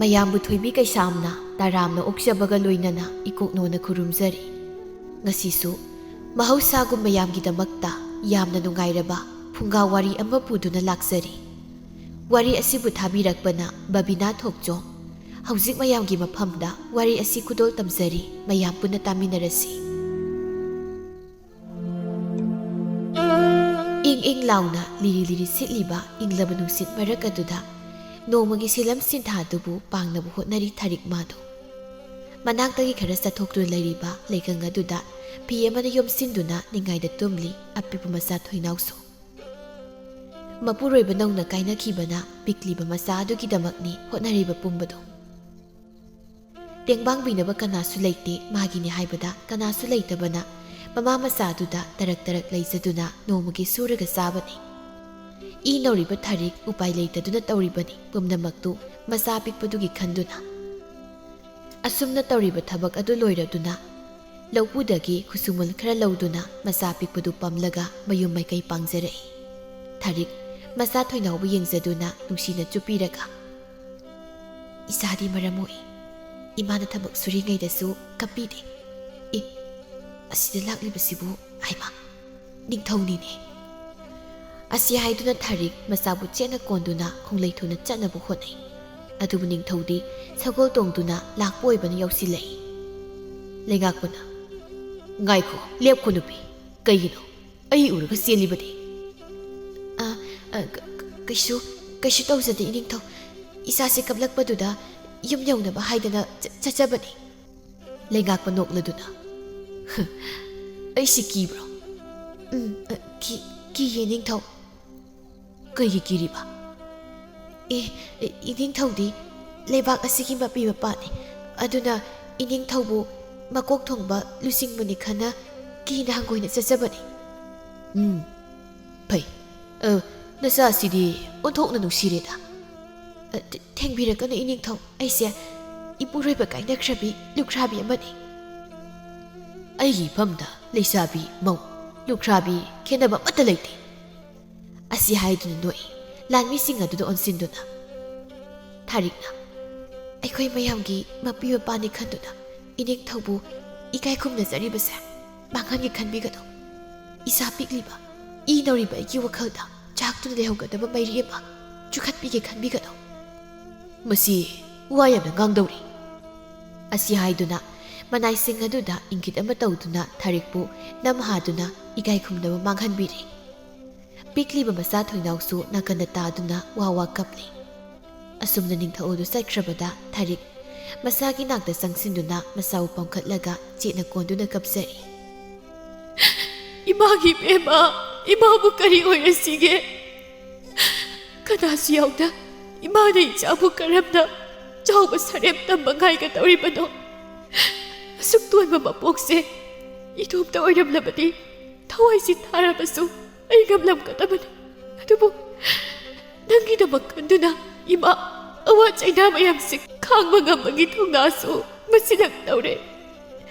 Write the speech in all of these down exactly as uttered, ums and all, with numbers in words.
ꯃꯌꯥꯝꯕꯨ ꯊꯣꯏꯕꯤ ꯀꯩꯁꯥꯝꯅ ꯇꯔꯥꯝꯅ ꯑꯣꯛꯆꯕꯒ ꯂꯣꯏꯅꯅ ꯏꯀꯣꯛꯅꯣꯅ ꯈꯨꯔꯨꯝꯖꯔꯤ꯫ ꯉꯁꯤꯁꯨ ꯃꯍꯧꯁꯥꯒꯨꯝ ꯃꯌꯥꯝꯒꯤꯗꯃꯛꯇ ꯌꯥꯝꯅ ꯅꯨꯡꯉꯥꯏꯔꯕ ꯐꯨꯡꯒꯥ ꯋꯥꯔꯤ ꯑꯃ ꯄꯨꯗꯨꯅ ꯂꯥꯛꯆꯔꯤ꯫ ꯋꯥꯔꯤ ꯑꯁꯤꯕꯨ ꯊꯥꯕꯤꯔꯛꯄꯅ ꯕꯕꯤꯅꯥ ꯊꯣꯛꯆꯣꯝ꯫ ꯍꯧꯖꯤꯛ ꯃꯌꯥꯝꯒꯤ ꯃꯐꯝꯗ ꯋꯥꯔꯤ ꯑꯁꯤ ꯈꯨꯗꯣꯜ ꯇꯝꯖꯔꯤ, ꯃꯌꯥꯝ ꯄꯨꯟꯅ ꯇꯥꯃꯤꯟꯅꯔꯁꯤ꯫ ꯏꯪ ꯏꯪ ꯂꯥꯎꯅ ꯂꯤꯔꯤ ꯂꯤꯔꯤ ꯁꯤꯠꯂꯤꯕ ꯏꯪꯂꯕ ꯅꯨꯡꯁꯤꯠ ꯃꯔꯛ ꯑꯗꯨꯗ ꯅꯣꯡꯃꯒꯤ ꯁꯤꯂꯝ ꯁꯤꯟꯊꯥ ꯑꯗꯨꯕꯨ ꯄꯥꯡꯅꯕ ꯍꯣꯠꯅꯔꯤ ꯊꯥꯔꯤꯛ ꯃꯥꯗꯣ꯫ ꯃꯅꯥꯛꯇꯒꯤ ꯈꯔ ꯆꯠꯊꯣꯛꯇꯨꯅ ꯂꯩꯔꯤꯕ ꯂꯩꯀꯪ ꯑꯗꯨꯗ ꯐꯤ ꯑꯃꯅ ꯌꯣꯝꯁꯤꯟꯗꯨꯅ ꯅꯤꯡꯉꯥꯏꯗ ꯇꯨꯝꯂꯤ ꯑꯄꯤꯛꯄ ꯃꯆꯥ ꯊꯣꯏꯅꯥꯎꯁꯨ꯫ ꯃꯄꯨꯔꯣꯏꯕ ꯅꯧꯅ ꯀꯥꯏꯅꯈꯤꯕꯅ ꯄꯤꯛꯂꯤꯕ ꯃꯆꯥ ꯑꯗꯨꯒꯤꯗꯃꯛꯅꯤ ꯍꯣꯠꯅꯔꯤꯕ ꯄꯨꯝꯕꯗꯣ꯫ ꯇꯦꯡꯕꯥꯡꯕꯤꯅꯕ ꯀꯅꯥꯁꯨ ꯂꯩꯇꯦ, ꯃꯥꯒꯤꯅꯤ ꯍꯥꯏꯕꯗ ꯀꯅꯥꯁꯨ ꯂꯩꯇꯕꯅ ꯃꯃꯥ ꯃꯆꯥ ꯑꯗꯨꯗ ꯇꯔꯛ ꯇꯔꯛ ꯂꯩꯖꯗꯨꯅ ꯅꯣꯡꯃꯒꯤ ꯁꯨꯔꯒ ꯆꯥꯕꯅꯤ꯫ ꯏ ꯅꯧꯔꯤꯕ ꯊꯥꯔꯤꯛ ꯎꯄꯥꯏ ꯂꯩꯇꯗꯨꯅ ꯇꯧꯔꯤꯕꯅꯤ ꯄꯨꯝꯅꯃꯛꯇꯨ ꯃꯆꯥ ꯑꯄꯤꯛꯄꯗꯨꯒꯤ ꯈꯟꯗꯨꯅ꯫ ꯑꯁꯨꯝꯅ ꯇꯧꯔꯤꯕ ꯊꯕꯛ ꯑꯗꯨ ꯂꯣꯏꯔꯗꯨꯅ ꯂꯧꯄꯨꯗꯒꯤ ꯈꯨꯠꯁꯨꯃꯟ ꯈꯔ ꯂꯧꯗꯨꯅ ꯃꯆꯥ ꯑꯄꯤꯛꯄꯗꯨ ꯄꯝꯂꯒ ꯃꯌꯨꯝ ꯃꯥꯏꯀꯩ ꯄꯥꯡꯖꯔꯛꯏ꯫ ꯊꯥꯔꯤꯛ ꯃꯆꯥ ꯊꯣꯏꯅꯥꯎꯕꯨ ꯌꯦꯡꯖꯗꯨꯅ ꯅꯨꯡꯁꯤꯅ ꯆꯨꯞꯄꯤꯔꯒ, "ꯏꯆꯥꯗꯤ ꯃꯔꯝ ꯃꯣꯛꯏ꯫ ꯏꯃꯥꯅ ꯊꯕꯛ ꯁꯨꯔꯤꯉꯩꯗꯁꯨ ꯀꯞꯄꯤꯗꯦ꯫ ꯑꯦ, ꯑꯁꯤꯗ ꯂꯥꯛꯂꯤꯕꯁꯤꯕꯨ, ꯍꯩꯃꯥ, ꯅꯤꯡꯊꯧꯅꯤꯅꯦ!" ꯑꯁꯤ ꯍꯥꯏꯗꯨꯅ ꯊꯥꯔꯤꯛ ꯃꯆꯥꯕꯨ ꯆꯦꯠꯅ ꯀꯣꯟꯗꯨꯅ ꯈꯣꯡꯂꯩ ꯊꯨꯅ ꯆꯠꯅꯕ ꯍꯣꯠꯅꯩ꯫ ꯑꯗꯨꯕꯨ ꯅꯤꯡꯊꯧꯗꯤ ꯁꯒꯣꯜ ꯇꯣꯡꯗꯨꯅ ꯂꯥꯛꯄ ꯑꯣꯏꯕꯅ ꯌꯥꯎꯁꯤꯜꯂꯛꯏ꯫ ꯂꯩꯉꯥꯛꯄꯅ, "ꯉꯥꯏꯈꯣ, ꯂꯦꯞꯈꯣ ꯅꯨꯄꯤ, ꯀꯩꯒꯤꯅꯣ? ꯑꯩ ꯎꯔꯒ ꯆꯦꯜꯂꯤꯕꯗꯤ?" "ꯑ, ꯑ, ꯀ-, ꯀ-, ꯀꯩꯁꯨ, ꯀꯩꯁꯨ ꯇꯧꯖꯗꯦ ꯏꯅꯤꯡꯊꯧ꯫ ꯏꯆꯥꯁꯦ ꯀꯞꯂꯛꯄꯗꯨꯗ ꯌꯨꯝ ꯌꯧꯅꯕ ꯍꯥꯏꯗꯅ ꯆ-, ꯆꯠꯆꯕꯅꯤ꯫" ꯂꯩꯉꯥꯛꯄ ꯅꯣꯛꯂꯗꯨꯅ, "ꯑꯩꯁꯤ ꯀꯤꯕ꯭ꯔꯣ?" "ꯎꯝ, ꯑ, ꯀꯤ-, ꯀꯤꯌꯦ ꯅꯤꯡꯊꯧ꯫" "ꯀꯩꯒꯤ ꯀꯤꯔꯤꯕ?" "ꯑꯦ, ꯑꯦ, ꯏꯅꯤꯡꯊꯧꯗꯤ ꯂꯩꯕꯥꯛ ꯑꯁꯤꯒꯤ ꯃꯄꯤ ꯃꯄꯥꯅꯤ꯫ ꯑꯗꯨꯅ ꯏꯅꯤꯡꯊꯧꯕꯨ ꯃꯀꯣꯛ ꯊꯣꯡꯕ ꯂꯨꯆꯤꯡꯕꯅꯤ ꯈꯟꯅ ꯀꯤꯅ ꯍꯪꯒꯣꯏꯅ ꯆꯠꯆꯕꯅꯤ꯫" "ꯎꯝ, ꯐꯩ꯫ ꯑ, ꯅꯆꯥꯁꯤꯗꯤ ꯑꯣꯟꯊꯣꯛꯅ ꯅꯨꯡꯁꯤꯔꯦꯗ꯫" "ꯑ, ꯊꯦ-, ꯊꯦꯡꯕꯤꯔꯛꯀꯅꯨ ꯏꯅꯤꯡꯊꯧ, ꯑꯩꯁꯦ ꯏꯄꯨꯔꯣꯏꯕ ꯀꯥꯏꯅꯈ꯭ꯔꯕꯤ ꯂꯨꯈ꯭ꯔꯥꯕꯤ ꯑꯃꯅꯤ꯫" "ꯑꯩꯒꯤ ꯏꯐꯝꯗ ꯂꯩꯁꯥꯕꯤ, ꯃꯧ, ꯂꯨꯈ꯭ꯔꯥꯕꯤ ꯈꯦꯠꯅꯕ ꯑꯃꯠꯇ ꯂꯩꯇꯦ꯫" ꯑꯁꯤ ꯍꯥꯏꯗꯨꯅ ꯅꯣꯛꯏ ꯂꯥꯟꯃꯤꯁꯤꯡ ꯑꯗꯨꯗ ꯑꯣꯟꯁꯤꯟꯗꯨꯅ꯫ ꯊꯥꯔꯤꯛꯅ, ꯑꯩꯈꯣꯏ ꯃꯌꯥꯝꯒꯤ ꯃꯄꯤ ꯃꯄꯥꯅꯤ ꯈꯟꯗꯨꯅ ꯏꯅꯤꯡꯊꯧꯕꯨ ꯏꯀꯥꯏ ꯈꯨꯝꯅꯖꯔꯤꯕꯁꯦ ꯃꯥꯡꯍꯟꯒꯦ ꯈꯟꯕꯤꯒꯅꯨ꯫ ꯏꯁꯥ ꯄꯤꯛꯂꯤꯕ, ꯏ ꯅꯧꯔꯤꯕ ꯑꯩꯒꯤ ꯋꯥꯈꯜꯗ ꯆꯥꯛꯇꯨꯅ ꯂꯩꯍꯧꯒꯗꯕ ꯃꯩꯔꯤ ꯑꯃ ꯆꯨꯈꯠꯄꯤꯒꯦ ꯈꯟꯕꯤꯒꯅꯨ꯫ ꯃꯁꯤ ꯋꯥ ꯌꯥꯝꯅ ꯉꯥꯡꯗꯧꯔꯤ꯫ ꯑꯁꯤ ꯍꯥꯏꯗꯨꯅ ꯃꯅꯥꯏꯁꯤꯡ ꯑꯗꯨꯗ ꯏꯪꯒꯤꯠ ꯑꯃ ꯇꯧꯗꯨꯅ ꯊꯥꯔꯤꯛꯄꯨ ꯅꯝꯍꯥꯗꯨꯅ ꯏꯀꯥꯏ ꯈꯨꯝꯅꯕ ꯃꯥꯡꯍꯟꯕꯤꯔꯦ꯫ ꯄꯤꯛꯂꯤꯕ ꯃꯆꯥ ꯊꯣꯏꯅꯥꯎꯁꯨ ꯅꯥꯀꯟꯗ ꯇꯥꯗꯨꯅ ꯋꯥ ꯋꯥ ꯀꯞꯂꯤ꯫ ꯑꯁꯨꯝꯅ ꯅꯤꯡꯊꯧ ꯑꯗꯨ ꯆꯠꯈ꯭ꯔꯕꯗ ꯊꯥꯔꯤꯛ ꯃꯆꯥꯒꯤ ꯅꯥꯛꯇ ꯆꯪꯁꯤꯟꯗꯨꯅ ꯃꯆꯥꯕꯨ ꯄꯝꯈꯠꯂꯒ ꯆꯦꯠꯅ ꯀꯣꯟꯗꯨꯅ ꯀꯞꯆꯔꯤ꯫ "ꯏꯃꯥꯒꯤ ꯏꯕꯦꯝꯃ, ꯏꯃꯥꯕꯨ ꯀꯔꯤ ꯑꯣꯏꯔꯁꯤꯒꯦ? ꯀꯅꯥꯁꯨ ꯌꯥꯎꯗ ꯏꯃꯥꯅ ꯏꯆꯥꯕꯨ ꯀꯔꯝꯅ ꯆꯥꯎꯕ ꯁꯔꯦꯞ ꯇꯝꯕ ꯉꯥꯏꯒꯗꯧꯔꯤꯕꯅꯣ? ꯑꯁꯨꯛ ꯇꯣꯟꯕ ꯃꯄꯣꯛꯁꯦ ꯏꯇꯣꯝꯇ ꯑꯣꯏꯔꯝꯂꯕꯗꯤ ꯊꯋꯥꯏꯁꯤ ꯊꯥꯔꯕꯁꯨ ꯑꯩ ꯉꯝꯂꯝꯒꯗꯕꯅꯤ꯫ ꯑꯗꯨꯕꯨ ꯅꯪꯒꯤꯗꯃꯛ ꯈꯟꯗꯨꯅ ꯏꯃꯥ ꯑꯋꯥ ꯆꯩꯅꯥ ꯃꯌꯥꯝꯁꯦ ꯈꯥꯡꯕ ꯉꯝꯕꯒꯤ ꯊꯧꯅꯥꯁꯨ ꯃꯁꯤꯗ ꯇꯧꯔꯦ꯫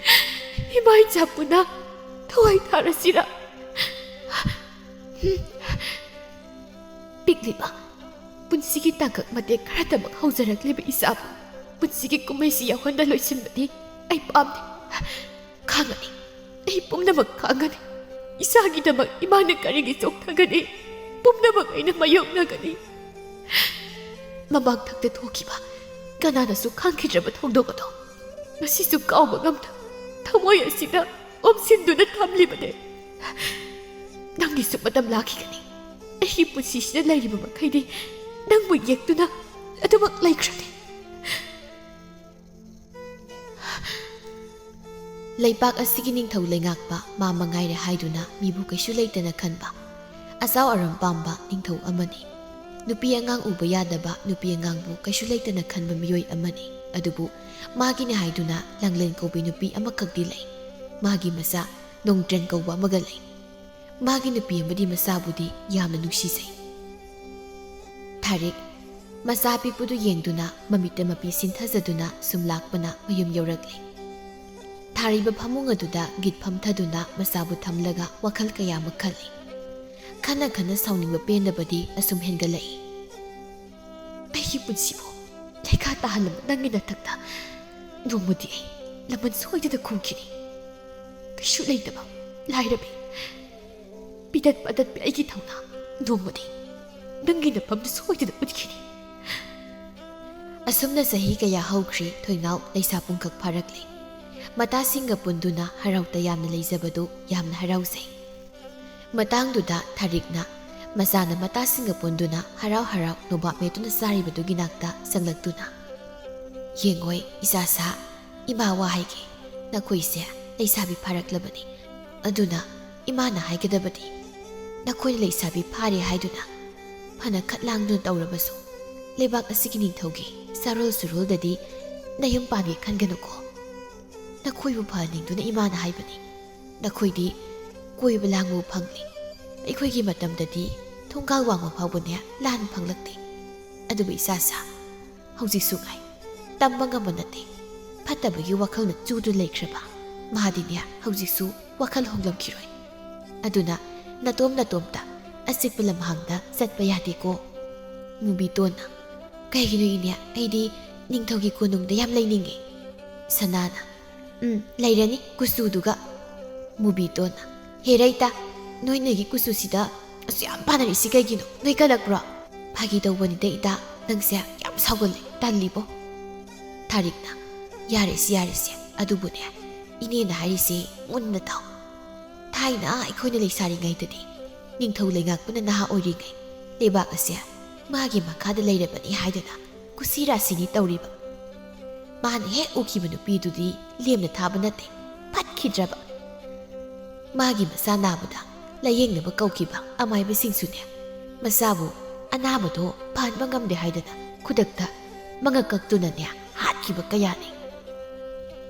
ꯏꯃꯥ ꯏꯆꯥ ꯄꯨꯟꯅ ꯊꯋꯥꯏ ꯊꯥꯔꯁꯤꯔ?" ꯄꯤꯛꯂꯤꯕ, ꯄꯨꯟꯁꯤꯒꯤ ꯇꯥꯡꯀꯛ ꯃꯇꯦꯛ ꯈꯔꯇꯃꯛ ꯍꯧꯖꯔꯛꯂꯤꯕ ꯏꯆꯥꯕꯨ ꯄꯨꯟꯁꯤꯒꯤ ꯀꯨꯝꯍꯩꯁꯤ ꯌꯥꯎꯍꯟꯗ ꯂꯣꯏꯁꯤꯟꯕꯗꯤ ꯑꯩ ꯄꯥꯝꯗꯦ꯫ ꯈꯥꯡꯒꯅꯤ, ꯑꯩ ꯄꯨꯝꯅꯃꯛ ꯈꯥꯡꯒꯅꯤ꯫ ꯏꯆꯥꯒꯤꯗꯃꯛ ꯏꯃꯥꯅ ꯀꯔꯤꯒꯤ ꯆꯣꯛꯊꯒꯅꯤ? ꯄꯨꯝꯅꯃꯛ ꯑꯩꯅ ꯃꯥꯌꯣꯛꯅꯒꯅꯤ꯫ ꯃꯃꯥꯡ ꯊꯛꯇ ꯊꯣꯛꯈꯤꯕ ꯀꯅꯥꯅꯁꯨ ꯈꯪꯈꯤꯗ꯭ꯔꯕ ꯊꯧꯗꯣꯛ ꯑꯗꯣ ꯉꯁꯤꯁꯨ ꯀꯥꯎꯕ ꯉꯝꯗ ꯊꯃꯣꯏ ꯑꯁꯤꯗ ꯑꯣꯝꯁꯤꯟꯗꯨꯅ ꯊꯝꯂꯤꯕꯅꯦ꯫ ꯅꯪꯒꯤꯁꯨ ꯃꯇꯝ ꯂꯥꯛꯈꯤꯒꯅꯤ꯫ ꯑꯩꯒꯤ ꯄꯨꯟꯁꯤꯁꯤꯗ ꯂꯩꯔꯤꯕ ꯃꯈꯩꯗꯤ ꯅꯪꯕꯨ ꯌꯦꯛꯇꯨꯅ ꯑꯗꯨꯃꯛ ꯂꯩꯈ꯭ꯔꯅꯤ꯫ ꯂꯩꯄꯥꯛ ꯑꯁꯤꯒꯤ ꯅꯤꯡꯊꯧ ꯂꯩꯉꯥꯛꯄ ꯃꯥ ꯃꯉꯥꯏꯔꯦ ꯍꯥꯏꯗꯨꯅ ꯃꯤꯕꯨ ꯀꯩꯁꯨ ꯂꯩꯇꯅ ꯈꯟꯕ, ꯑꯆꯥꯎ ꯑꯔꯝ ꯄꯥꯝꯕ ꯅꯤꯡꯊꯧ ꯑꯃꯅꯤ꯫ ꯅꯨꯄꯤ ꯑꯉꯥꯡ ꯎꯕ ꯌꯥꯗꯕ, ꯅꯨꯄꯤ ꯑꯉꯥꯡꯕꯨ ꯀꯩꯁꯨ ꯂꯩꯇꯅ ꯈꯟꯕ ꯃꯤꯑꯣꯏ ꯑꯃꯅꯤ꯫ ꯑꯗꯨꯕꯨ ꯃꯥꯒꯤꯅꯤ ꯍꯥꯏꯗꯨꯅ ꯂꯥꯡꯂꯦꯟ ꯀꯧꯕꯤ ꯅꯨꯄꯤ ꯑꯃꯈꯛꯇꯤ ꯂꯩ꯫ ꯃꯥꯒꯤ ꯃꯆꯥ ꯅꯣꯡꯇ꯭ꯔꯦꯟ ꯀꯧꯕ ꯑꯃꯒ ꯂꯩ꯫ ꯃꯥꯒꯤ ꯅꯨꯄꯤ ꯑꯃꯗꯤ ꯃꯆꯥꯕꯨꯗꯤ ꯌꯥꯝꯅ ꯅꯨꯡꯁꯤꯖꯩ꯫ ꯊꯥꯔꯤꯛ ꯃꯆꯥ ꯑꯄꯤꯛꯄꯗꯨ ꯌꯦꯡꯗꯨꯅ ꯃꯃꯤꯠꯇ ꯃꯄꯤ ꯁꯤꯟꯊꯖꯗꯨꯅ ꯁꯨꯝ ꯂꯥꯛꯄꯅ ꯃꯌꯨꯝ ꯌꯧꯔꯛꯂꯦ꯫ ꯊꯥꯔꯤꯕ ꯐꯃꯨꯡ ꯑꯗꯨꯗ ꯒꯤꯠ ꯐꯝꯊꯗꯨꯅ ꯃꯆꯥꯕꯨ ꯊꯝꯂꯒ ꯋꯥꯈꯜ ꯀꯌꯥ ꯑꯃ ꯈꯜꯂꯤ꯫ ꯈꯟꯅ ꯈꯟꯅ ꯁꯥꯎꯅꯤꯡꯕ ꯄꯦꯟꯗꯕꯗꯤ ꯑꯁꯨꯝ ꯍꯦꯟꯒꯠꯂꯛꯏ꯫ ꯑꯩꯒꯤ ꯄꯨꯟꯁꯤꯕꯨ ꯂꯩꯈꯥ ꯇꯥꯍꯜꯂꯕ ꯅꯪꯒꯤ ꯅꯊꯛꯇ ꯅꯣꯡꯃꯗꯤ ꯑꯩ ꯂꯃꯟ ꯁꯣꯏꯗꯅ ꯈꯨꯝꯈꯤꯅꯤ꯫ ꯀꯩꯁꯨ ꯂꯩꯇꯕ ꯂꯥꯏꯔꯕꯤ, ꯄꯤꯗꯠ ꯄꯥꯗꯠꯄꯤ ꯑꯩꯒꯤ ꯊꯧꯅꯥ ꯅꯣꯡꯃꯗꯤ ꯅꯪꯒꯤ ꯅꯐꯝꯗ ꯁꯣꯏꯗꯅ ꯎꯠꯈꯤꯅꯤ꯫ ꯑꯁꯨꯝꯅ ꯆꯍꯤ ꯀꯌꯥ ꯍꯧꯈ꯭ꯔꯦ꯫ ꯊꯣꯏꯅꯥꯎ ꯂꯩꯁꯥ ꯄꯨꯡꯈꯛ ꯐꯥꯔꯛꯂꯦ꯫ ꯃꯇꯥꯁꯤꯡꯒ ꯄꯨꯟꯗꯨꯅ ꯍꯔꯥꯎ ꯇꯌꯥꯝꯅ ꯂꯩꯖꯕꯗꯨ ꯌꯥꯝꯅ ꯍꯔꯥꯎꯖꯩ꯫ ꯃꯇꯥꯡꯗꯨꯗ ꯊꯥꯔꯤꯛꯅ ꯃꯆꯥꯅ ꯃꯇꯥꯁꯤꯡꯒ ꯄꯨꯟꯗꯨꯅ ꯍꯔꯥꯎ ꯍꯔꯥꯎ ꯅꯣꯕꯥꯞ ꯃꯦꯠꯇꯨꯅ ꯆꯥꯔꯤꯕꯗꯨꯒꯤ ꯅꯥꯛꯇ ꯆꯪꯂꯛꯇꯨꯅ, "ꯌꯦꯡꯉꯣꯏ ꯏꯆꯥꯁꯥ, ꯏꯃꯥ ꯋꯥ ꯍꯥꯏꯒꯦ, ꯅꯈꯣꯏꯁꯦ ꯂꯩꯁꯥꯕꯤ ꯐꯥꯔꯛꯂꯕꯅꯤ꯫ ꯑꯗꯨꯅ ꯏꯃꯥꯅ ꯍꯥꯏꯒꯗꯕꯗꯤ, ꯅꯈꯣꯏꯅ ꯂꯩꯁꯥꯕꯤ ꯐꯥꯔꯦ ꯍꯥꯏꯗꯨꯅ ꯐꯅ ꯈꯠ ꯂꯥꯡꯗꯨꯅ ꯇꯧꯔꯕꯁꯨ, ꯂꯩꯕꯥꯛ ꯑꯁꯤꯒꯤ ꯅꯤꯡꯊꯧꯒꯤ ꯆꯥꯔꯣꯜ ꯁꯨꯔꯣꯜꯗꯗꯤ ꯅꯌꯨꯝ ꯄꯥꯟꯒꯦ ꯈꯟꯒꯅꯨꯀꯣ꯫ ꯅꯈꯣꯏꯕꯨ ꯐꯍꯟꯅꯤꯡꯗꯨꯅ ꯏꯃꯥꯅ ꯍꯥꯏꯕꯅꯤ꯫ ꯅꯈꯣꯏꯗꯤ ꯀꯣꯏꯕ ꯂꯥꯡꯕ ꯐꯪꯂꯤ꯫ ꯑꯩꯈꯣꯏꯒꯤ ꯃꯇꯝꯗꯗꯤ ꯊꯣꯡꯒꯥꯜ ꯋꯥꯡꯃ ꯐꯥꯎꯕꯅꯦ ꯂꯥꯟ ꯐꯪꯂꯛꯇꯦ꯫ ꯑꯗꯨꯕꯨ ꯏꯆꯥꯁꯥ, ꯍꯧꯖꯤꯛꯁꯨ ꯉꯥꯏ, ꯇꯝꯕ ꯉꯝꯕ ꯅꯠꯇꯦ꯫ ꯐꯠꯇꯕꯒꯤ ꯋꯥꯈꯜꯅ ꯆꯨꯗꯨꯅ ꯂꯩꯈ꯭ꯔꯕ ꯃꯥꯗꯤꯅꯦ ꯍꯧꯖꯤꯛꯁꯨ ꯋꯥꯈꯜ ꯍꯣꯡꯂꯝꯈꯤꯔꯣꯏ꯫ ꯑꯗꯨꯅ ꯅꯇꯣꯝ ꯅꯇꯣꯝꯇ ꯑꯆꯤꯛꯄ ꯂꯝꯍꯥꯡꯗ ꯆꯠꯄ ꯌꯥꯗꯦꯀꯣ꯫" ꯃꯨꯕꯤꯇꯣꯟꯅ, "ꯀꯩꯒꯤꯅꯣ ꯏꯅꯦ? ꯑꯩꯗꯤ ꯅꯤꯡꯊꯧꯒꯤ ꯀꯣꯅꯨꯡꯗ ꯌꯥꯝ ꯂꯩꯅꯤꯡꯉꯦ꯫" ꯁꯅꯥꯅ, "ꯎꯝ, ꯂꯩꯔꯅꯤ, ꯀꯨꯆꯨꯗꯨꯒ꯫" ꯃꯨꯕꯤꯇꯣꯟꯅ, "ꯍꯦ ꯔꯩꯇꯥ, ꯅꯣꯏ ꯅꯣꯏꯒꯤ ꯀꯨꯆꯨꯁꯤꯗ ꯑꯁꯨꯛ ꯌꯥꯝ ꯄꯥꯅꯔꯤꯁꯤ ꯀꯩꯒꯤꯅꯣ? ꯅꯣꯏ ꯀꯜꯂꯛꯄ꯭ꯔꯣ?" "ꯐꯥꯒꯤ ꯇꯧꯕꯅꯤꯗ ꯏꯇꯥ, ꯅꯪꯁꯦ ꯌꯥꯝ ꯁꯥꯎꯒꯜꯂꯦ, ꯇꯜꯂꯤꯕꯣ꯫" ꯊꯥꯔꯤꯛꯅ, "ꯌꯥꯔꯦꯁꯦ, ꯌꯥꯔꯦꯁꯦ, ꯑꯗꯨꯕꯨꯅꯦ, ꯏꯅꯦꯅ ꯍꯥꯏꯔꯤꯁꯦ ꯃꯨꯟꯅ ꯇꯥꯎ꯫ ꯊꯥꯏꯅ ꯑꯩꯈꯣꯏꯅ ꯂꯩꯁꯥꯔꯤꯉꯩꯗꯗꯤ ꯅꯤꯡꯊꯧ ꯂꯩꯉꯥꯛꯄꯅ ꯅꯍꯥ ꯑꯣꯏꯔꯤꯉꯩ ꯂꯩꯕꯥꯛ ꯑꯁꯦ ꯃꯥꯒꯤ ꯃꯈꯥꯗ ꯂꯩꯔꯕꯅꯤ ꯍꯥꯏꯗꯅ ꯀꯨꯁꯤ ꯔꯥꯁꯤꯅꯤ ꯇꯧꯔꯤꯕ꯫ ꯃꯥꯅ ꯍꯦꯛ ꯎꯈꯤꯕ ꯅꯨꯄꯤꯗꯨꯗꯤ ꯂꯦꯝꯅ ꯊꯥꯕ ꯅꯠꯇꯦ, ꯐꯠꯈꯤꯗ꯭ꯔꯕ꯫ ꯃꯥꯒꯤ ꯃꯆꯥ ꯅꯥꯕꯗ ꯂꯥꯌꯦꯡꯅꯕ ꯀꯧꯈꯤꯕ ꯑꯃꯥꯏꯕꯁꯤꯡꯁꯨꯅꯦ, ꯃꯆꯥꯕꯨ ꯑꯅꯥꯕꯗꯣ ꯐꯍꯟꯕ ꯉꯝꯗꯦ ꯍꯥꯏꯗꯅ ꯈꯨꯗꯛꯇ ꯃꯉꯛ ꯀꯛꯇꯨꯅꯅꯦ ꯍꯥꯠꯈꯤꯕ ꯀꯌꯥꯅꯤ꯫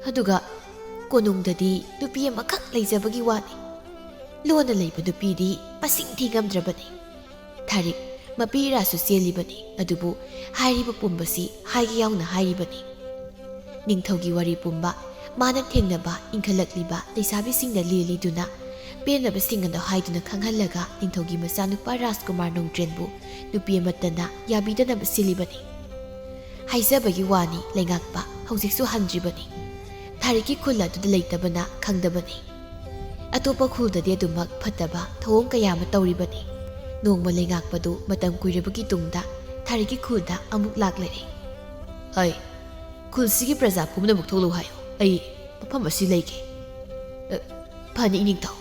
ꯑꯗꯨꯒ ꯀꯣꯅꯨꯡꯗꯗꯤ ꯅꯨꯄꯤ ꯑꯃꯈꯛ ꯂꯩꯖꯕꯒꯤ ꯋꯥꯅꯤ꯫ ꯂꯣꯟꯅ ꯂꯩꯕ ꯅꯨꯄꯤꯗꯤ ꯃꯁꯤꯡ ꯊꯤ ꯉꯝꯗ꯭ꯔꯕꯅꯤ꯫ ꯊꯥꯔꯤꯛ ꯃꯄꯤ ꯏꯔꯥꯁꯨ ꯆꯦꯜꯂꯤꯕꯅꯤ, ꯑꯗꯨꯕꯨ ꯍꯥꯏꯔꯤꯕ ꯄꯨꯝꯕꯁꯤ ꯍꯥꯏꯒꯦ ꯌꯥꯎꯅ ꯍꯥꯏꯔꯤꯕꯅꯤ꯫ ꯅꯤꯡꯊꯧꯒꯤ ꯋꯥꯔꯤ ꯄꯨꯝꯕ, ꯃꯥꯅ ꯊꯦꯡꯅꯕ ꯏꯟꯈꯠꯂꯛꯂꯤꯕ ꯂꯩꯁꯥꯕꯤꯁꯤꯡꯅ ꯂꯦꯜꯂꯤꯗꯨꯅ, ꯄꯦꯟꯅꯕꯁꯤꯡ ꯑꯗꯨ ꯍꯥꯏꯗꯨꯅ ꯈꯪꯍꯜꯂꯒ ꯅꯤꯡꯊꯧꯒꯤ ꯃꯆꯥꯅꯨꯄꯥ ꯔꯥꯖꯀꯨꯃꯥꯔ ꯅꯣꯡꯗ꯭ꯔꯦꯟꯕꯨ ꯅꯨꯄꯤ ꯑꯃꯠꯇꯅ ꯌꯥꯕꯤꯗꯅꯕ ꯁꯤꯜꯂꯤꯕꯅꯤ꯫ ꯍꯥꯏꯖꯕꯒꯤ ꯋꯥꯅꯤ, ꯂꯩꯉꯥꯛꯄ ꯍꯧꯖꯤꯛꯁꯨ ꯍꯟꯗ꯭ꯔꯤꯕꯅꯤ꯫ ꯊꯥꯔꯤꯛꯀꯤ ꯈꯨꯜ ꯑꯗꯨꯗ ꯂꯩꯇꯕꯅ ꯈꯪꯗꯕꯅꯤ꯫ ꯑꯇꯣꯞꯄ ꯈꯨꯜꯗꯗꯤ ꯑꯗꯨꯃꯛ ꯐꯠꯇꯕ ꯊꯧꯑꯣꯡ ꯀꯌꯥ ꯑꯃ ꯇꯧꯔꯤꯕꯅꯤ꯫ ꯅꯣꯡꯃ ꯂꯩꯉꯥꯛꯄꯗꯨ ꯃꯇꯝ ꯀꯨꯏꯔꯕꯒꯤ ꯇꯨꯡꯗ ꯊꯥꯔꯤꯛꯀꯤ ꯈꯨꯜꯗ ꯑꯃꯨꯛ ꯂꯥꯛꯂꯔꯦ꯫ "ꯍꯩ, ꯈꯨꯜꯁꯤꯒꯤ ꯄ꯭ꯔꯖꯥ ꯄꯨꯝꯅꯃꯛ ꯊꯣꯛꯂꯛꯎ ꯍꯥꯏꯌꯨ꯫ ꯑꯩ ꯃꯐꯝ ꯑꯁꯤ ꯂꯩꯒꯦ꯫" "ꯑ, ꯐꯅꯤ, ꯏꯅꯤꯡꯊꯧ꯫"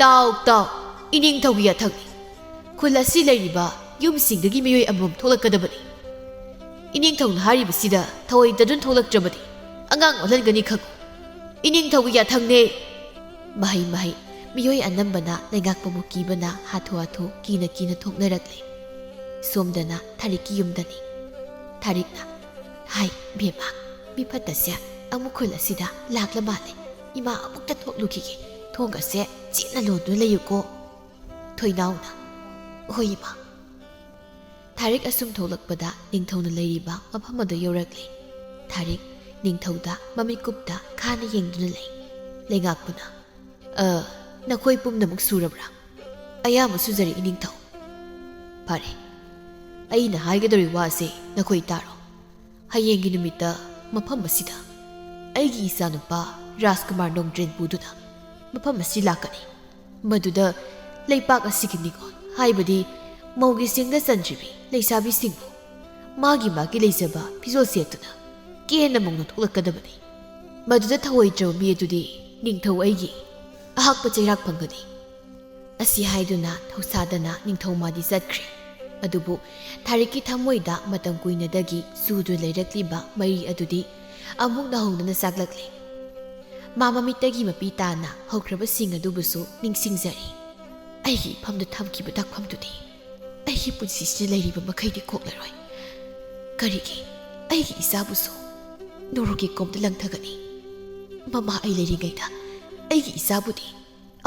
"ꯇꯥꯎ, ꯇꯥꯎ, ꯏꯅꯤꯡꯊꯧꯒꯤ ꯌꯥꯊꯪꯅꯤ꯫ ꯈꯨꯜ ꯑꯁꯤ ꯂꯩꯔꯤꯕ ꯌꯨꯝꯁꯤꯡꯗꯒꯤ ꯃꯤꯑꯣꯏ ꯑꯃꯃꯝ ꯊꯣꯛꯂꯛꯀꯗꯕꯅꯤ꯫ ꯏꯅꯤꯡꯊꯧꯅ ꯍꯥꯏꯔꯤꯕꯁꯤꯗ ꯊꯑꯣꯏꯗꯗꯨꯅ ꯊꯣꯛꯂꯛꯇ꯭ꯔꯕꯗꯤ ꯑꯉꯥꯡ ꯑꯣꯜꯍꯟꯒꯅꯤ ꯈꯪꯉꯨ꯫ ꯏꯅꯤꯡꯊꯧꯒꯤ ꯌꯥꯊꯪꯅꯦ꯫" ꯃꯍꯩ ꯃꯍꯩ ꯃꯤꯑꯣꯏ ꯑꯅꯝꯕꯅ ꯂꯩꯉꯥꯛꯄꯕꯨ ꯀꯤꯕꯅ ꯍꯥꯊꯨ ꯍꯥꯊꯨ ꯀꯤꯅ ꯀꯤꯅ ꯊꯣꯛꯅꯔꯛꯂꯦ꯫ ꯁꯣꯝꯗꯅ ꯊꯥꯔꯤꯛꯀꯤ ꯌꯨꯝꯗꯅꯤ꯫ ꯊꯥꯔꯤꯛꯅ, "ꯍꯥꯏ, ꯕꯦꯝꯃ, ꯃꯤ ꯐꯠꯇꯁꯦ ꯑꯃꯨꯛ ꯈꯨꯜ ꯑꯁꯤꯗ ꯂꯥꯛꯂ ꯃꯥꯜꯂꯦ꯫ ꯏꯃꯥ ꯑꯃꯨꯛꯇ ꯊꯣꯛꯂꯨꯈꯤꯒꯦ꯫ ꯊꯣꯡ ꯑꯁꯦ ꯆꯦꯠꯅ ꯂꯣꯟꯗꯨꯅ ꯂꯩꯌꯨꯀꯣ꯫" ꯊꯣꯏꯅꯥꯎꯅ, "ꯍꯣꯏ, ꯏꯃꯥ꯫" ꯊꯥꯔꯤꯛ ꯑꯁꯨꯝ ꯊꯣꯛꯂꯛꯄꯗ ꯅꯤꯡꯊꯧꯅ ꯂꯩꯔꯤꯕ ꯃꯐꯝ ꯑꯗꯨ ꯌꯧꯔꯛꯂꯦ꯫ ꯊꯥꯔꯤꯛ ꯅꯤꯡꯊꯧꯗ ꯃꯃꯤꯠꯀꯨꯞꯇ ꯈꯥꯅ ꯌꯦꯡꯗꯨꯅ ꯂꯩ꯫ ꯂꯩꯉꯥꯛꯄꯅ, "ꯑ, ꯅꯈꯣꯏ ꯄꯨꯝꯅꯃꯛ ꯁꯨꯔꯕ꯭ꯔꯥ? ꯑꯌꯥꯝꯕ ꯁꯨꯖꯔꯦ, ꯏꯅꯤꯡꯊꯧ꯫" "ꯐꯔꯦ, ꯑꯩꯅ ꯍꯥꯏꯒꯗꯧꯔꯤ ꯋꯥꯁꯦ ꯅꯈꯣꯏ ꯇꯥꯔꯣ꯫ ꯍꯌꯦꯡꯒꯤ ꯅꯨꯃꯤꯠꯇ ꯃꯐꯝ ꯑꯁꯤꯗ ꯑꯩꯒꯤ ꯏꯆꯥꯅꯨꯄꯥ ꯔꯥꯖꯀꯨꯃꯥꯔ ꯅꯣꯡꯗ꯭ꯔꯦꯟ ꯄꯨꯗꯨꯅ ꯃꯐꯝ ꯑꯁꯤ ꯂꯥꯛꯀꯅꯤ꯫ ꯃꯗꯨꯗ ꯂꯩꯄꯥꯛ ꯑꯁꯤꯒꯤ ꯅꯤꯉꯣꯜ, ꯍꯥꯏꯕꯗꯤ ꯃꯧꯒꯤ ꯆꯤꯡꯗ ꯆꯟꯗ꯭ꯔꯤꯕꯤ ꯂꯩꯁꯥꯕꯤꯁꯤꯡꯕꯨ ꯃꯥꯒꯤ ꯃꯥꯒꯤ ꯂꯩꯖꯕ ꯐꯤꯖꯣꯜ ꯁꯦꯠꯇꯨꯅ ꯀꯦꯅ ꯃꯧꯅ ꯊꯣꯛꯂꯛꯀꯗꯕꯅꯤ꯫ ꯃꯗꯨꯗ ꯊꯧꯑꯣꯏꯗ꯭ꯔꯕ ꯃꯤ ꯑꯗꯨꯗꯤ ꯅꯤꯡꯊꯧ ꯑꯩꯒꯤ ꯑꯍꯥꯛꯄ ꯆꯩꯔꯥꯛ ꯐꯪꯒꯅꯤ꯫" ꯑꯁꯤ ꯍꯥꯏꯗꯨꯅ ꯊꯧꯁꯥꯗꯅ ꯅꯤꯡꯊꯧ ꯃꯥꯗꯤ ꯆꯠꯈ꯭ꯔꯦ꯫ ꯑꯗꯨꯕꯨ ꯊꯥꯔꯤꯛꯀꯤ ꯊꯃꯣꯏꯗ ꯃꯇꯝ ꯀꯨꯏꯅꯗꯒꯤ ꯆꯨꯗꯨꯅ ꯂꯩꯔꯛꯂꯤꯕ ꯃꯩ ꯑꯗꯨꯗꯤ ꯑꯃꯨꯛ ꯅꯧꯍꯧꯅꯅ ꯆꯥꯛꯂꯛꯂꯦ꯫ ꯃꯥ ꯃꯃꯤꯠꯇꯒꯤ ꯃꯄꯤ ꯇꯥꯅ ꯍꯧꯈ꯭ꯔꯕꯁꯤꯡ ꯑꯗꯨꯕꯨꯁꯨ ꯅꯤꯡꯁꯤꯡꯖꯔꯤ꯫ "ꯑꯩꯒꯤ ꯏꯐꯝꯗ ꯊꯝꯈꯤꯕ ꯇꯥꯛꯐꯝꯗꯨꯗꯤ ꯑꯩꯒꯤ ꯄꯨꯟꯁꯤꯁꯤꯗ ꯂꯩꯔꯤꯕ ꯃꯈꯩꯗꯤ ꯀꯣꯛꯂꯔꯣꯏ꯫ ꯀꯔꯤꯒꯤ ꯑꯩꯒꯤ ꯏꯆꯥꯕꯨꯁꯨ ꯅꯣꯔꯣꯛꯀꯤ ꯀꯣꯝꯗ ꯂꯪꯊꯒꯅꯤ? ꯃꯃꯥ ꯑꯩ ꯂꯩꯔꯤꯉꯩꯗ ꯑꯩꯒꯤ ꯏꯆꯥꯕꯨꯗꯤ